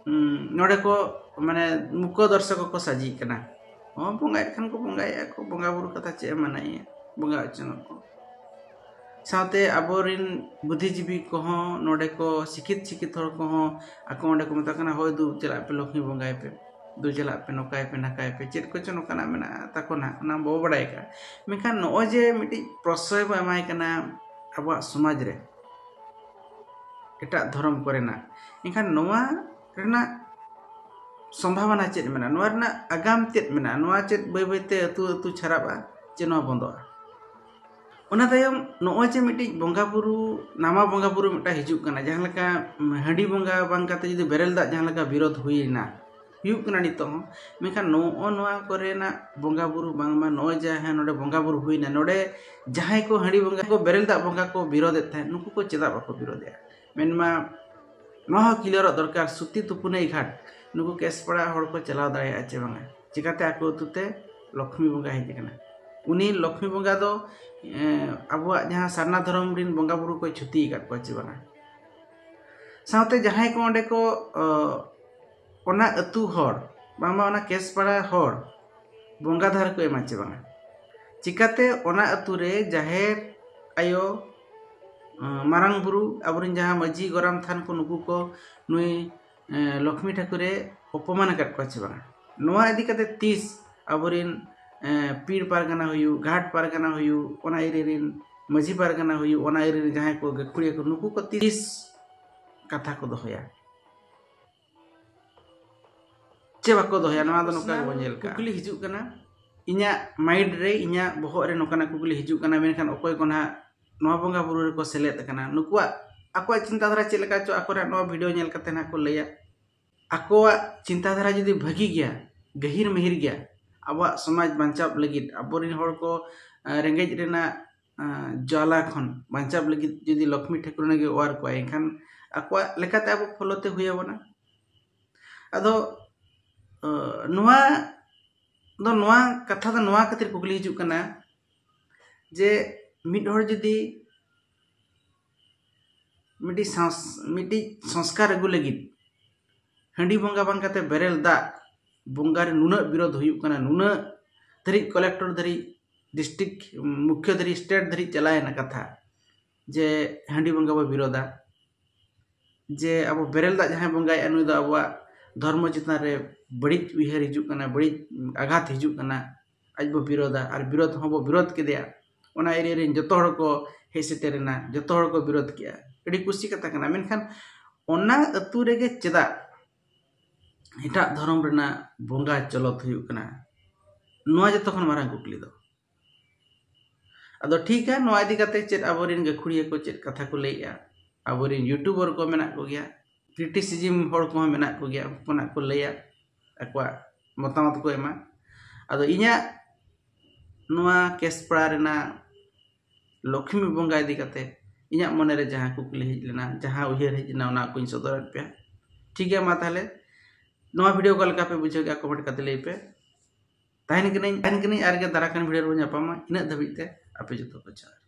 ᱩᱸ, ᱱᱚᱰᱮ ᱠᱚ, ᱢᱟᱱᱮ ᱢᱩᱠᱷᱚ ᱫᱚᱨᱥᱚᱠ ᱠᱚ ᱥᱟᱡᱤᱜ ᱠᱟᱱᱟ᱾ ᱦᱚᱸ, ᱵᱚᱸᱜᱟᱭᱮᱫ ᱠᱷᱟᱱ ᱠᱚ ᱵᱚᱸᱜᱟᱭᱮᱫᱼᱟ ᱠᱚ, ᱵᱚᱸᱜᱟ ᱵᱩᱨᱩ ᱠᱟᱛᱷᱟ ᱪᱮᱫ ᱮᱢ ᱢᱟᱱᱟᱭᱮᱭᱟ, ᱵᱚᱸᱜᱟ ᱦᱚᱪᱚᱱ ᱟᱠᱚ᱾ ᱥᱟᱶᱛᱮ ᱟᱵᱚᱨᱮᱱ ᱵᱩᱫᱽᱫᱷᱤᱡᱤᱵᱤ ᱠᱚᱦᱚᱸ ᱱᱚᱰᱮ ᱠᱚ, ᱥᱤᱠᱷᱤᱛ ᱥᱤᱠᱷᱤᱛ ᱦᱚᱲ ᱠᱚᱦᱚᱸ ᱟᱠᱚ ᱚᱸᱰᱮ ᱠᱚ ᱢᱮᱛᱟ ᱠᱟᱱᱟ, "ᱦᱳᱭ, ᱫᱩ ᱪᱟᱞᱟᱜ ᱯᱮ, ᱞᱚᱠᱷᱢᱤ ᱵᱚᱸᱜᱟᱭ ᱯᱮ, ᱫᱩ ᱪᱟᱞᱟᱜ ᱯᱮ, ᱱᱚᱝᱠᱟᱭ ᱯᱮ, ᱱᱟᱠᱟᱭ ᱯᱮ", ᱪᱮᱫ ᱠᱚᱪᱚ ᱱᱚᱝᱠᱟᱱᱟᱜ ᱢᱮᱱᱟᱜᱼᱟ ᱛᱟᱠᱚ ᱱᱟᱦᱟᱜ, ᱚᱱᱟ ᱵᱟᱵᱚ ᱵᱟᱲᱟᱭ ᱠᱟᱜᱼᱟ᱾ ᱢᱮᱱᱠᱷᱟᱱ ᱱᱚᱜᱼᱚᱭ ᱡᱮ ᱢᱤᱫᱴᱤᱡ ᱯᱨᱚᱥᱨᱚᱭ ᱵᱚ ᱮᱢᱟᱭ ᱠᱟᱱᱟ ᱟᱵᱚᱣᱟᱜ ᱥᱚᱢᱟᱡᱽ ᱨᱮ ᱮᱴᱟᱜ ᱫᱷᱚᱨᱚᱢ ᱠᱚᱨᱮᱱᱟᱜ, ᱮᱱᱠᱷᱟᱱ ᱱᱚᱣᱟ ᱨᱮᱱᱟᱜ ᱥᱚᱢᱵᱷᱟᱵᱚᱱᱟ ᱪᱮᱫ ᱢᱮᱱᱟᱜᱼᱟ? ᱱᱚᱣᱟ ᱨᱮᱱᱟᱜ ᱟᱜᱟᱢ ᱪᱮᱫ ᱢᱮᱱᱟᱜᱼᱟ? ᱱᱚᱣᱟ ᱪᱮᱫ ᱵᱟᱹᱭ ᱵᱟᱹᱭᱛᱮ ᱟᱹᱛᱩ ᱟᱹᱛᱩ ᱪᱷᱟᱨᱟᱜᱼᱟ, ᱪᱮ ᱱᱚᱣᱟ ᱵᱚᱱᱫᱚᱜᱼᱟ? ᱚᱱᱟ ᱛᱟᱭᱚᱢ ᱱᱚᱜᱼᱚᱭ ᱡᱮ ᱢᱤᱫᱴᱤᱡ ᱵᱚᱸᱜᱟ ᱵᱩᱨᱩ, ᱱᱟᱣᱟ ᱵᱚᱸᱜᱟ ᱵᱩᱨᱩ ᱢᱤᱫᱴᱟᱝ ᱦᱤᱡᱩᱜ ᱠᱟᱱᱟ, ᱡᱟᱦᱟᱸ ᱞᱮᱠᱟ ᱦᱟᱺᱰᱤ ᱵᱚᱸᱜᱟ ᱵᱟᱝ ᱠᱟᱛᱮ ᱡᱩᱫᱤ ᱵᱮᱨᱮᱞ ᱫᱟᱜ ᱡᱟᱦᱟᱸ ᱞᱮᱠᱟ ᱵᱤᱨᱳᱫᱷ ᱦᱩᱭᱮᱱᱟ, ᱦᱩᱭᱩᱜ ᱠᱟᱱᱟ ᱱᱤᱛᱚᱜ ᱦᱚᱸ᱾ ᱢᱮᱱᱠᱷᱟᱱ ᱱᱚᱜᱼᱚ ᱱᱚᱣᱟ ᱠᱚᱨᱮᱱᱟᱜ ᱵᱚᱸᱜᱟ ᱵᱩᱨᱩ, ᱵᱟᱝᱢᱟ ᱱᱚᱜᱼᱚᱭ ᱡᱟᱦᱟᱸ ᱱᱚᱰᱮ ᱵᱚᱸᱜᱟ ᱵᱩᱨᱩ ᱦᱩᱭᱱᱟ, ᱱᱚᱰᱮ ᱡᱟᱦᱟᱸᱭ ᱠᱚ ᱦᱟᱺᱰᱤ ᱵᱚᱸᱜᱟ ᱠᱚ, ᱵᱮᱨᱮᱞ ᱫᱟᱜ ᱵᱚᱸᱜᱟ ᱠᱚ ᱵᱤᱨᱳᱫᱮᱫ ᱛᱟᱦᱮᱸᱫ, ᱱᱩᱠᱩ ᱠᱚ ᱪᱮᱫᱟᱜ ᱵᱟᱠᱚ ᱵᱤᱨᱳᱫᱮᱜᱼᱟ? ᱢᱮᱱᱢᱟ ᱱᱚᱣᱟ ᱦᱚᱸ ᱠᱞᱤᱭᱟᱨᱚᱜ ᱫᱚᱨᱠᱟᱨ, ᱥᱩᱛᱤ ᱛᱩᱯᱩᱱᱟᱹᱭ ᱜᱷᱟᱴ ᱱᱩᱠᱩ ᱠᱮᱥᱯᱟᱲᱟ ᱦᱚᱲ ᱠᱚ ᱪᱟᱞᱟᱣ ᱫᱟᱲᱮᱭᱟᱜᱼᱟ ᱪᱮ ᱵᱟᱝᱟ? ᱪᱤᱠᱟᱛᱮ ᱟᱠᱚ ᱟᱹᱛᱩ ᱛᱮ ᱞᱚᱠᱷᱢᱤ ᱵᱚᱸᱜᱟ ᱦᱮᱡ ᱟᱠᱟᱱᱟ? ᱩᱱᱤ ᱞᱚᱠᱷᱢᱤ ᱵᱚᱸᱜᱟ ᱫᱚ, ᱮᱸ, ᱟᱵᱚᱣᱟᱜ ᱡᱟᱦᱟᱸ ᱥᱟᱨᱱᱟ ᱫᱷᱚᱨᱚᱢ ᱨᱤᱱ ᱵᱚᱸᱜᱟ ᱵᱩᱨᱩ ᱠᱚᱭ ᱪᱷᱩᱛᱤ ᱟᱠᱟᱫ ᱠᱚᱣᱟ ᱪᱮ ᱵᱟᱝᱟ? ᱥᱟᱶᱛᱮ ᱡᱟᱦᱟᱸᱭ ᱠᱚ ᱚᱸᱰᱮ ᱠᱚ, ᱚ, ᱚᱱᱟ ᱟᱹᱛᱩ ᱦᱚᱲ, ᱵᱟᱝᱢᱟ ᱚᱱᱟ ᱠᱮᱥᱯᱟᱲᱟ ᱦᱚᱲ ᱵᱚᱸᱜᱟ ᱫᱷᱟᱨ ᱠᱚ ᱮᱢᱟ ᱪᱮ ᱵᱟᱝᱟ? ᱪᱤᱠᱟᱛᱮ ᱚᱱᱟ ᱟᱹᱛᱩ ᱨᱮ ᱡᱟᱦᱮᱨ ᱟᱭᱳ, ᱚ, ᱢᱟᱨᱟᱝ ᱵᱩᱨᱩ, ᱟᱵᱚᱨᱮᱱ ᱡᱟᱦᱟᱸ ᱢᱟᱹᱡᱷᱤ ᱜᱚᱨᱟᱢ ᱛᱷᱟᱱ ᱠᱚ, ᱱᱩᱠᱩ ᱠᱚ ᱱᱩᱭ, ᱮ, ᱞᱚᱠᱷᱢᱤ ᱴᱷᱟᱹᱠᱩᱨᱮ ᱚᱯᱚᱢᱟᱱ ᱟᱠᱟᱫ ᱠᱚᱣᱟ ᱪᱮ ᱵᱟᱝᱟ? ᱱᱚᱣᱟ ᱤᱫᱤ ᱠᱟᱛᱮ ᱛᱤᱥ ᱟᱵᱚᱨᱮᱱ, ᱮ, ᱯᱤᱲ ᱯᱟᱨᱜᱟᱱᱟ ᱦᱩᱭᱩᱜ, ᱜᱷᱟᱴ ᱯᱟᱨᱜᱟᱱᱟ ᱦᱩᱭᱩᱜ, ᱚᱱᱟ ᱮᱨᱤᱭᱟ ᱨᱮᱱ ᱢᱟᱹᱡᱷᱤ ᱯᱟᱨᱜᱟᱱᱟ ᱦᱩᱭᱩᱜ, ᱚᱱᱟ ᱮᱨᱤᱭᱟ ᱨᱮᱱ ᱡᱟᱦᱟᱸᱭ ᱠᱚ ᱜᱟᱹᱠᱷᱩᱲᱤᱭᱟᱹ ᱠᱚ, ᱱᱩᱠᱩ ᱠᱚ ᱛᱤᱥ ᱠᱟᱛᱷᱟ ᱠᱚ ᱫᱚᱦᱚᱭᱟ? ᱪᱮ ᱵᱟᱠᱚ ᱫᱚᱦᱚᱭᱟ? ᱱᱚᱣᱟ ᱫᱚ ᱱᱚᱝᱠᱟ ᱜᱮᱵᱚᱱ ᱧᱮᱞ ᱠᱟᱜᱼᱟ᱾ ᱠᱩᱠᱞᱤ ᱦᱤᱡᱩᱜ ᱠᱟᱱᱟ, ᱤᱧᱟᱹᱜ ᱢᱟᱭᱤᱱᱰ ᱨᱮ, ᱤᱧᱟᱹᱜ ᱵᱚᱦᱚᱜ ᱨᱮ ᱱᱚᱝᱠᱟᱱᱟᱜ ᱠᱩᱠᱞᱤ ᱦᱤᱡᱩᱜ ᱠᱟᱱᱟ, ᱢᱮᱱᱠᱷᱟᱱ ᱚᱠᱚᱭ ᱠᱚ ᱱᱟᱦᱟᱜ ᱱᱚᱣᱟ ᱵᱚᱸᱜᱟ ᱵᱩᱨᱩ ᱨᱮᱠᱚ ᱥᱮᱞᱮᱫ ᱟᱠᱟᱱᱟ, ᱱᱩᱠᱩᱣᱟᱜ ᱟᱠᱚᱣᱟᱜ ᱪᱤᱱᱛᱟᱹ ᱫᱷᱟᱨᱟ ᱪᱮᱫ ᱞᱮᱠᱟ ᱪᱚ, ᱟᱠᱚᱨᱮᱱᱟᱜ ᱱᱚᱣᱟ ᱵᱷᱤᱰᱤᱭᱳ ᱧᱮᱞ ᱠᱟᱛᱮ ᱱᱟᱦᱟᱜ ᱠᱚ ᱞᱟᱹᱭᱟ᱾ ᱟᱠᱚᱣᱟᱜ ᱪᱤᱱᱛᱟᱹ ᱫᱷᱟᱨᱟ ᱡᱩᱫᱤ ᱵᱷᱟᱹᱜᱤ ᱜᱮᱭᱟ, ᱜᱟᱹᱦᱤᱨ ᱢᱟᱹᱦᱤᱨ ᱜᱮᱭᱟ, ᱟᱵᱚᱣᱟᱜ ᱥᱚᱢᱟᱡᱽ ᱵᱟᱧᱪᱟᱣ ᱞᱟᱹᱜᱤᱫ, ᱟᱵᱚᱨᱮᱱ ᱦᱚᱲ ᱠᱚ, ᱮᱸ, ᱨᱮᱸᱜᱮᱡ ᱨᱮᱱᱟᱜ, ᱮᱸ, ᱡᱟᱞᱟ ᱠᱷᱚᱱ ᱵᱟᱧᱪᱟᱣ ᱞᱟᱹᱜᱤᱫ ᱡᱩᱫᱤ ᱞᱚᱠᱷᱢᱤ ᱴᱷᱟᱹᱠᱩᱨᱟᱹᱱᱤ ᱜᱮ ᱚᱣᱟᱨ ᱠᱚᱣᱟᱭ, ᱮᱱᱠᱷᱟᱱ ᱟᱠᱚᱣᱟᱜ ᱞᱮᱠᱟᱛᱮ ᱟᱵᱚ ᱯᱷᱚᱞᱳ ᱛᱮ ᱦᱩᱭ ᱟᱵᱚᱱᱟ᱾ ᱟᱫᱚ, ᱮᱸ, ᱱᱚᱣᱟ ᱫᱚ, ᱱᱚᱣᱟ ᱠᱟᱛᱷᱟ ᱫᱚ ᱱᱚᱣᱟ ᱠᱷᱟᱹᱛᱤᱨ ᱠᱩᱠᱞᱤ ᱦᱤᱡᱩᱜ ᱠᱟᱱᱟ ᱡᱮ ᱢᱤᱫ ᱦᱚᱲ ᱡᱩᱫᱤ ᱢᱤᱫᱴᱤᱡ ᱥᱚᱝᱥ-, ᱢᱤᱫᱴᱤᱡ ᱥᱚᱝᱥᱠᱟᱨ ᱟᱹᱜᱩ ᱞᱟᱹᱜᱤᱫ ᱦᱟᱺᱰᱤ ᱵᱚᱸᱜᱟ ᱵᱟᱝ ᱠᱟᱛᱮ ᱵᱮᱨᱮᱞ ᱫᱟᱜ ᱵᱚᱸᱜᱟ ᱨᱮ ᱱᱩᱱᱟᱹᱜ ᱵᱤᱨᱳᱫᱷ ᱦᱩᱭᱩᱜ ᱠᱟᱱᱟ, ᱱᱩᱱᱟᱹᱜ ᱫᱷᱟᱹᱨᱤᱡ ᱠᱚᱞᱮᱠᱴᱚᱨ ᱫᱷᱟᱹᱨᱤᱡ, ᱰᱤᱥᱴᱨᱤᱠᱴ ᱢᱩᱠᱷᱭᱟᱹ ᱫᱷᱟᱹᱨᱤᱡ, ᱥᱴᱮᱴ ᱫᱷᱟᱹᱨᱤᱡ ᱪᱟᱞᱟᱣᱮᱱᱟ ᱠᱟᱛᱷᱟ ᱡᱮ ᱦᱟᱺᱰᱤ ᱵᱚᱸᱜᱟ ᱵᱚ ᱵᱤᱨᱳᱫᱟ, ᱡᱮ ᱟᱵᱚ ᱵᱮᱨᱮᱞ ᱫᱟᱜ ᱡᱟᱦᱟᱸᱭ ᱵᱚᱸᱜᱟᱭᱮᱫᱼᱟ, ᱱᱩᱭ ᱫᱚ ᱟᱵᱚᱣᱟᱜ ᱫᱷᱚᱨᱢᱚ ᱪᱮᱛᱟᱱ ᱨᱮ ᱵᱟᱹᱲᱤᱡ ᱩᱭᱦᱟᱹᱨ ᱦᱤᱡᱩᱜ ᱠᱟᱱᱟ, ᱵᱟᱹᱲᱤᱡ ᱟᱜᱷᱟᱛ ᱦᱤᱡᱩᱜ ᱠᱟᱱᱟ, ᱟᱡ ᱵᱚ ᱵᱤᱨᱳᱫᱟ᱾ ᱟᱨ ᱵᱤᱨᱳᱫ ᱦᱚᱸᱵᱚ ᱵᱤᱨᱳᱫ ᱠᱮᱫᱮᱭᱟ᱾ ᱚᱱᱟ ᱮᱨᱤᱭᱟ ᱨᱮᱱ ᱡᱚᱛᱚ ᱦᱚᱲ ᱠᱚ ᱦᱮᱡ ᱥᱮᱴᱮᱨᱮᱱᱟ, ᱡᱚᱛᱚ ᱦᱚᱲ ᱠᱚ ᱵᱤᱨᱳᱫ ᱠᱮᱜᱼᱟ, ᱟᱹᱰᱤ ᱠᱩᱥᱤ ᱠᱟᱛᱷᱟ ᱠᱟᱱᱟ᱾ ᱢᱮᱱᱠᱷᱟᱱ ᱚᱱᱟ ᱟᱹᱛᱩ ᱨᱮᱜᱮ ᱪᱮᱫᱟᱜ ᱮᱴᱟᱜ ᱫᱷᱚᱨᱚᱢ ᱨᱮᱱᱟᱜ ᱵᱚᱸᱜᱟ ᱪᱚᱞᱚᱛ ᱦᱩᱭᱩᱜ ᱠᱟᱱᱟ? ᱱᱚᱣᱟ ᱡᱚᱛᱚ ᱠᱷᱚᱱ ᱢᱟᱨᱟᱝ ᱠᱩᱠᱞᱤ ᱫᱚ᱾ ᱟᱫᱚ ᱴᱷᱤᱠᱟ, ᱱᱚᱣᱟ ᱤᱫᱤ ᱠᱟᱛᱮ ᱪᱮᱫ ᱟᱵᱚᱨᱮᱱ ᱜᱟᱹᱠᱷᱩᱲᱤᱭᱟᱹ ᱠᱚ ᱪᱮᱫ ᱠᱟᱛᱷᱟ ᱠᱚ ᱞᱟᱹᱭᱮᱜᱼᱟ? ᱟᱵᱚᱨᱮᱱ ᱭᱩᱴᱩᱵᱟᱨ ᱠᱚ ᱢᱮᱱᱟᱜ ᱠᱚᱜᱮᱭᱟ, ᱠᱨᱤᱴᱤᱥᱤᱡᱤᱢ ᱦᱚᱲ ᱠᱚᱦᱚᱸ ᱢᱮᱱᱟᱜ ᱠᱚᱜᱮᱭᱟ, ᱩᱱᱠᱩ ᱱᱟᱜ ᱠᱚ ᱞᱟᱹᱭᱟ᱾ ᱟᱠᱚᱣᱟᱜ ᱢᱚᱛᱟᱢᱚᱛ ᱠᱚ ᱮᱢᱟ᱾ ᱟᱫᱚ ᱤᱧᱟᱹᱜ ᱱᱚᱣᱟ ᱠᱮᱥᱯᱟᱲᱟ ᱨᱮᱱᱟᱜ ᱞᱚᱠᱷᱢᱤ ᱵᱚᱸᱜᱟ ᱤᱫᱤ ᱠᱟᱛᱮ ᱤᱧᱟᱹᱜ ᱢᱚᱱᱮᱨᱮ ᱡᱟᱦᱟᱸ ᱠᱩᱠᱞᱤ ᱦᱮᱡ ᱞᱮᱱᱟ, ᱡᱟᱦᱟᱸ ᱩᱭᱦᱟᱹᱨ ᱦᱮᱡ ᱞᱮᱱᱟ, ᱚᱱᱟ ᱠᱚᱧ ᱥᱚᱫᱚᱨᱟᱫ ᱯᱮᱭᱟ᱾ ᱴᱷᱤᱠ ᱜᱮᱭᱟ, ᱢᱟ ᱛᱟᱦᱚᱞᱮ ᱱᱚᱣᱟ ᱵᱷᱤᱰᱤᱭᱳ ᱚᱠᱟ ᱞᱮᱠᱟ ᱯᱮ ᱵᱩᱡᱷᱟᱹᱣ ᱠᱮᱫᱟ, ᱠᱚᱢᱮᱱᱴ ᱠᱟᱛᱮ ᱞᱟᱹᱭ ᱯᱮ᱾ ᱛᱟᱦᱮᱱ ᱠᱟᱹᱱᱟᱹᱧ ᱛᱟᱦᱮᱱ ᱠᱟᱹᱱᱟᱹᱧ ᱟᱨ ᱜᱮ ᱫᱟᱨᱟ ᱠᱟᱱ ᱵᱷᱤᱰᱤᱭᱳ ᱨᱮᱵᱚᱱ ᱧᱟᱯᱟᱢᱟ᱾ ᱤᱱᱟᱹᱜ ᱫᱷᱟᱹᱵᱤᱡ ᱛᱮ ᱟᱯᱮ ᱡᱚᱛᱚ ᱠᱚ ᱡᱚᱦᱟᱨ᱾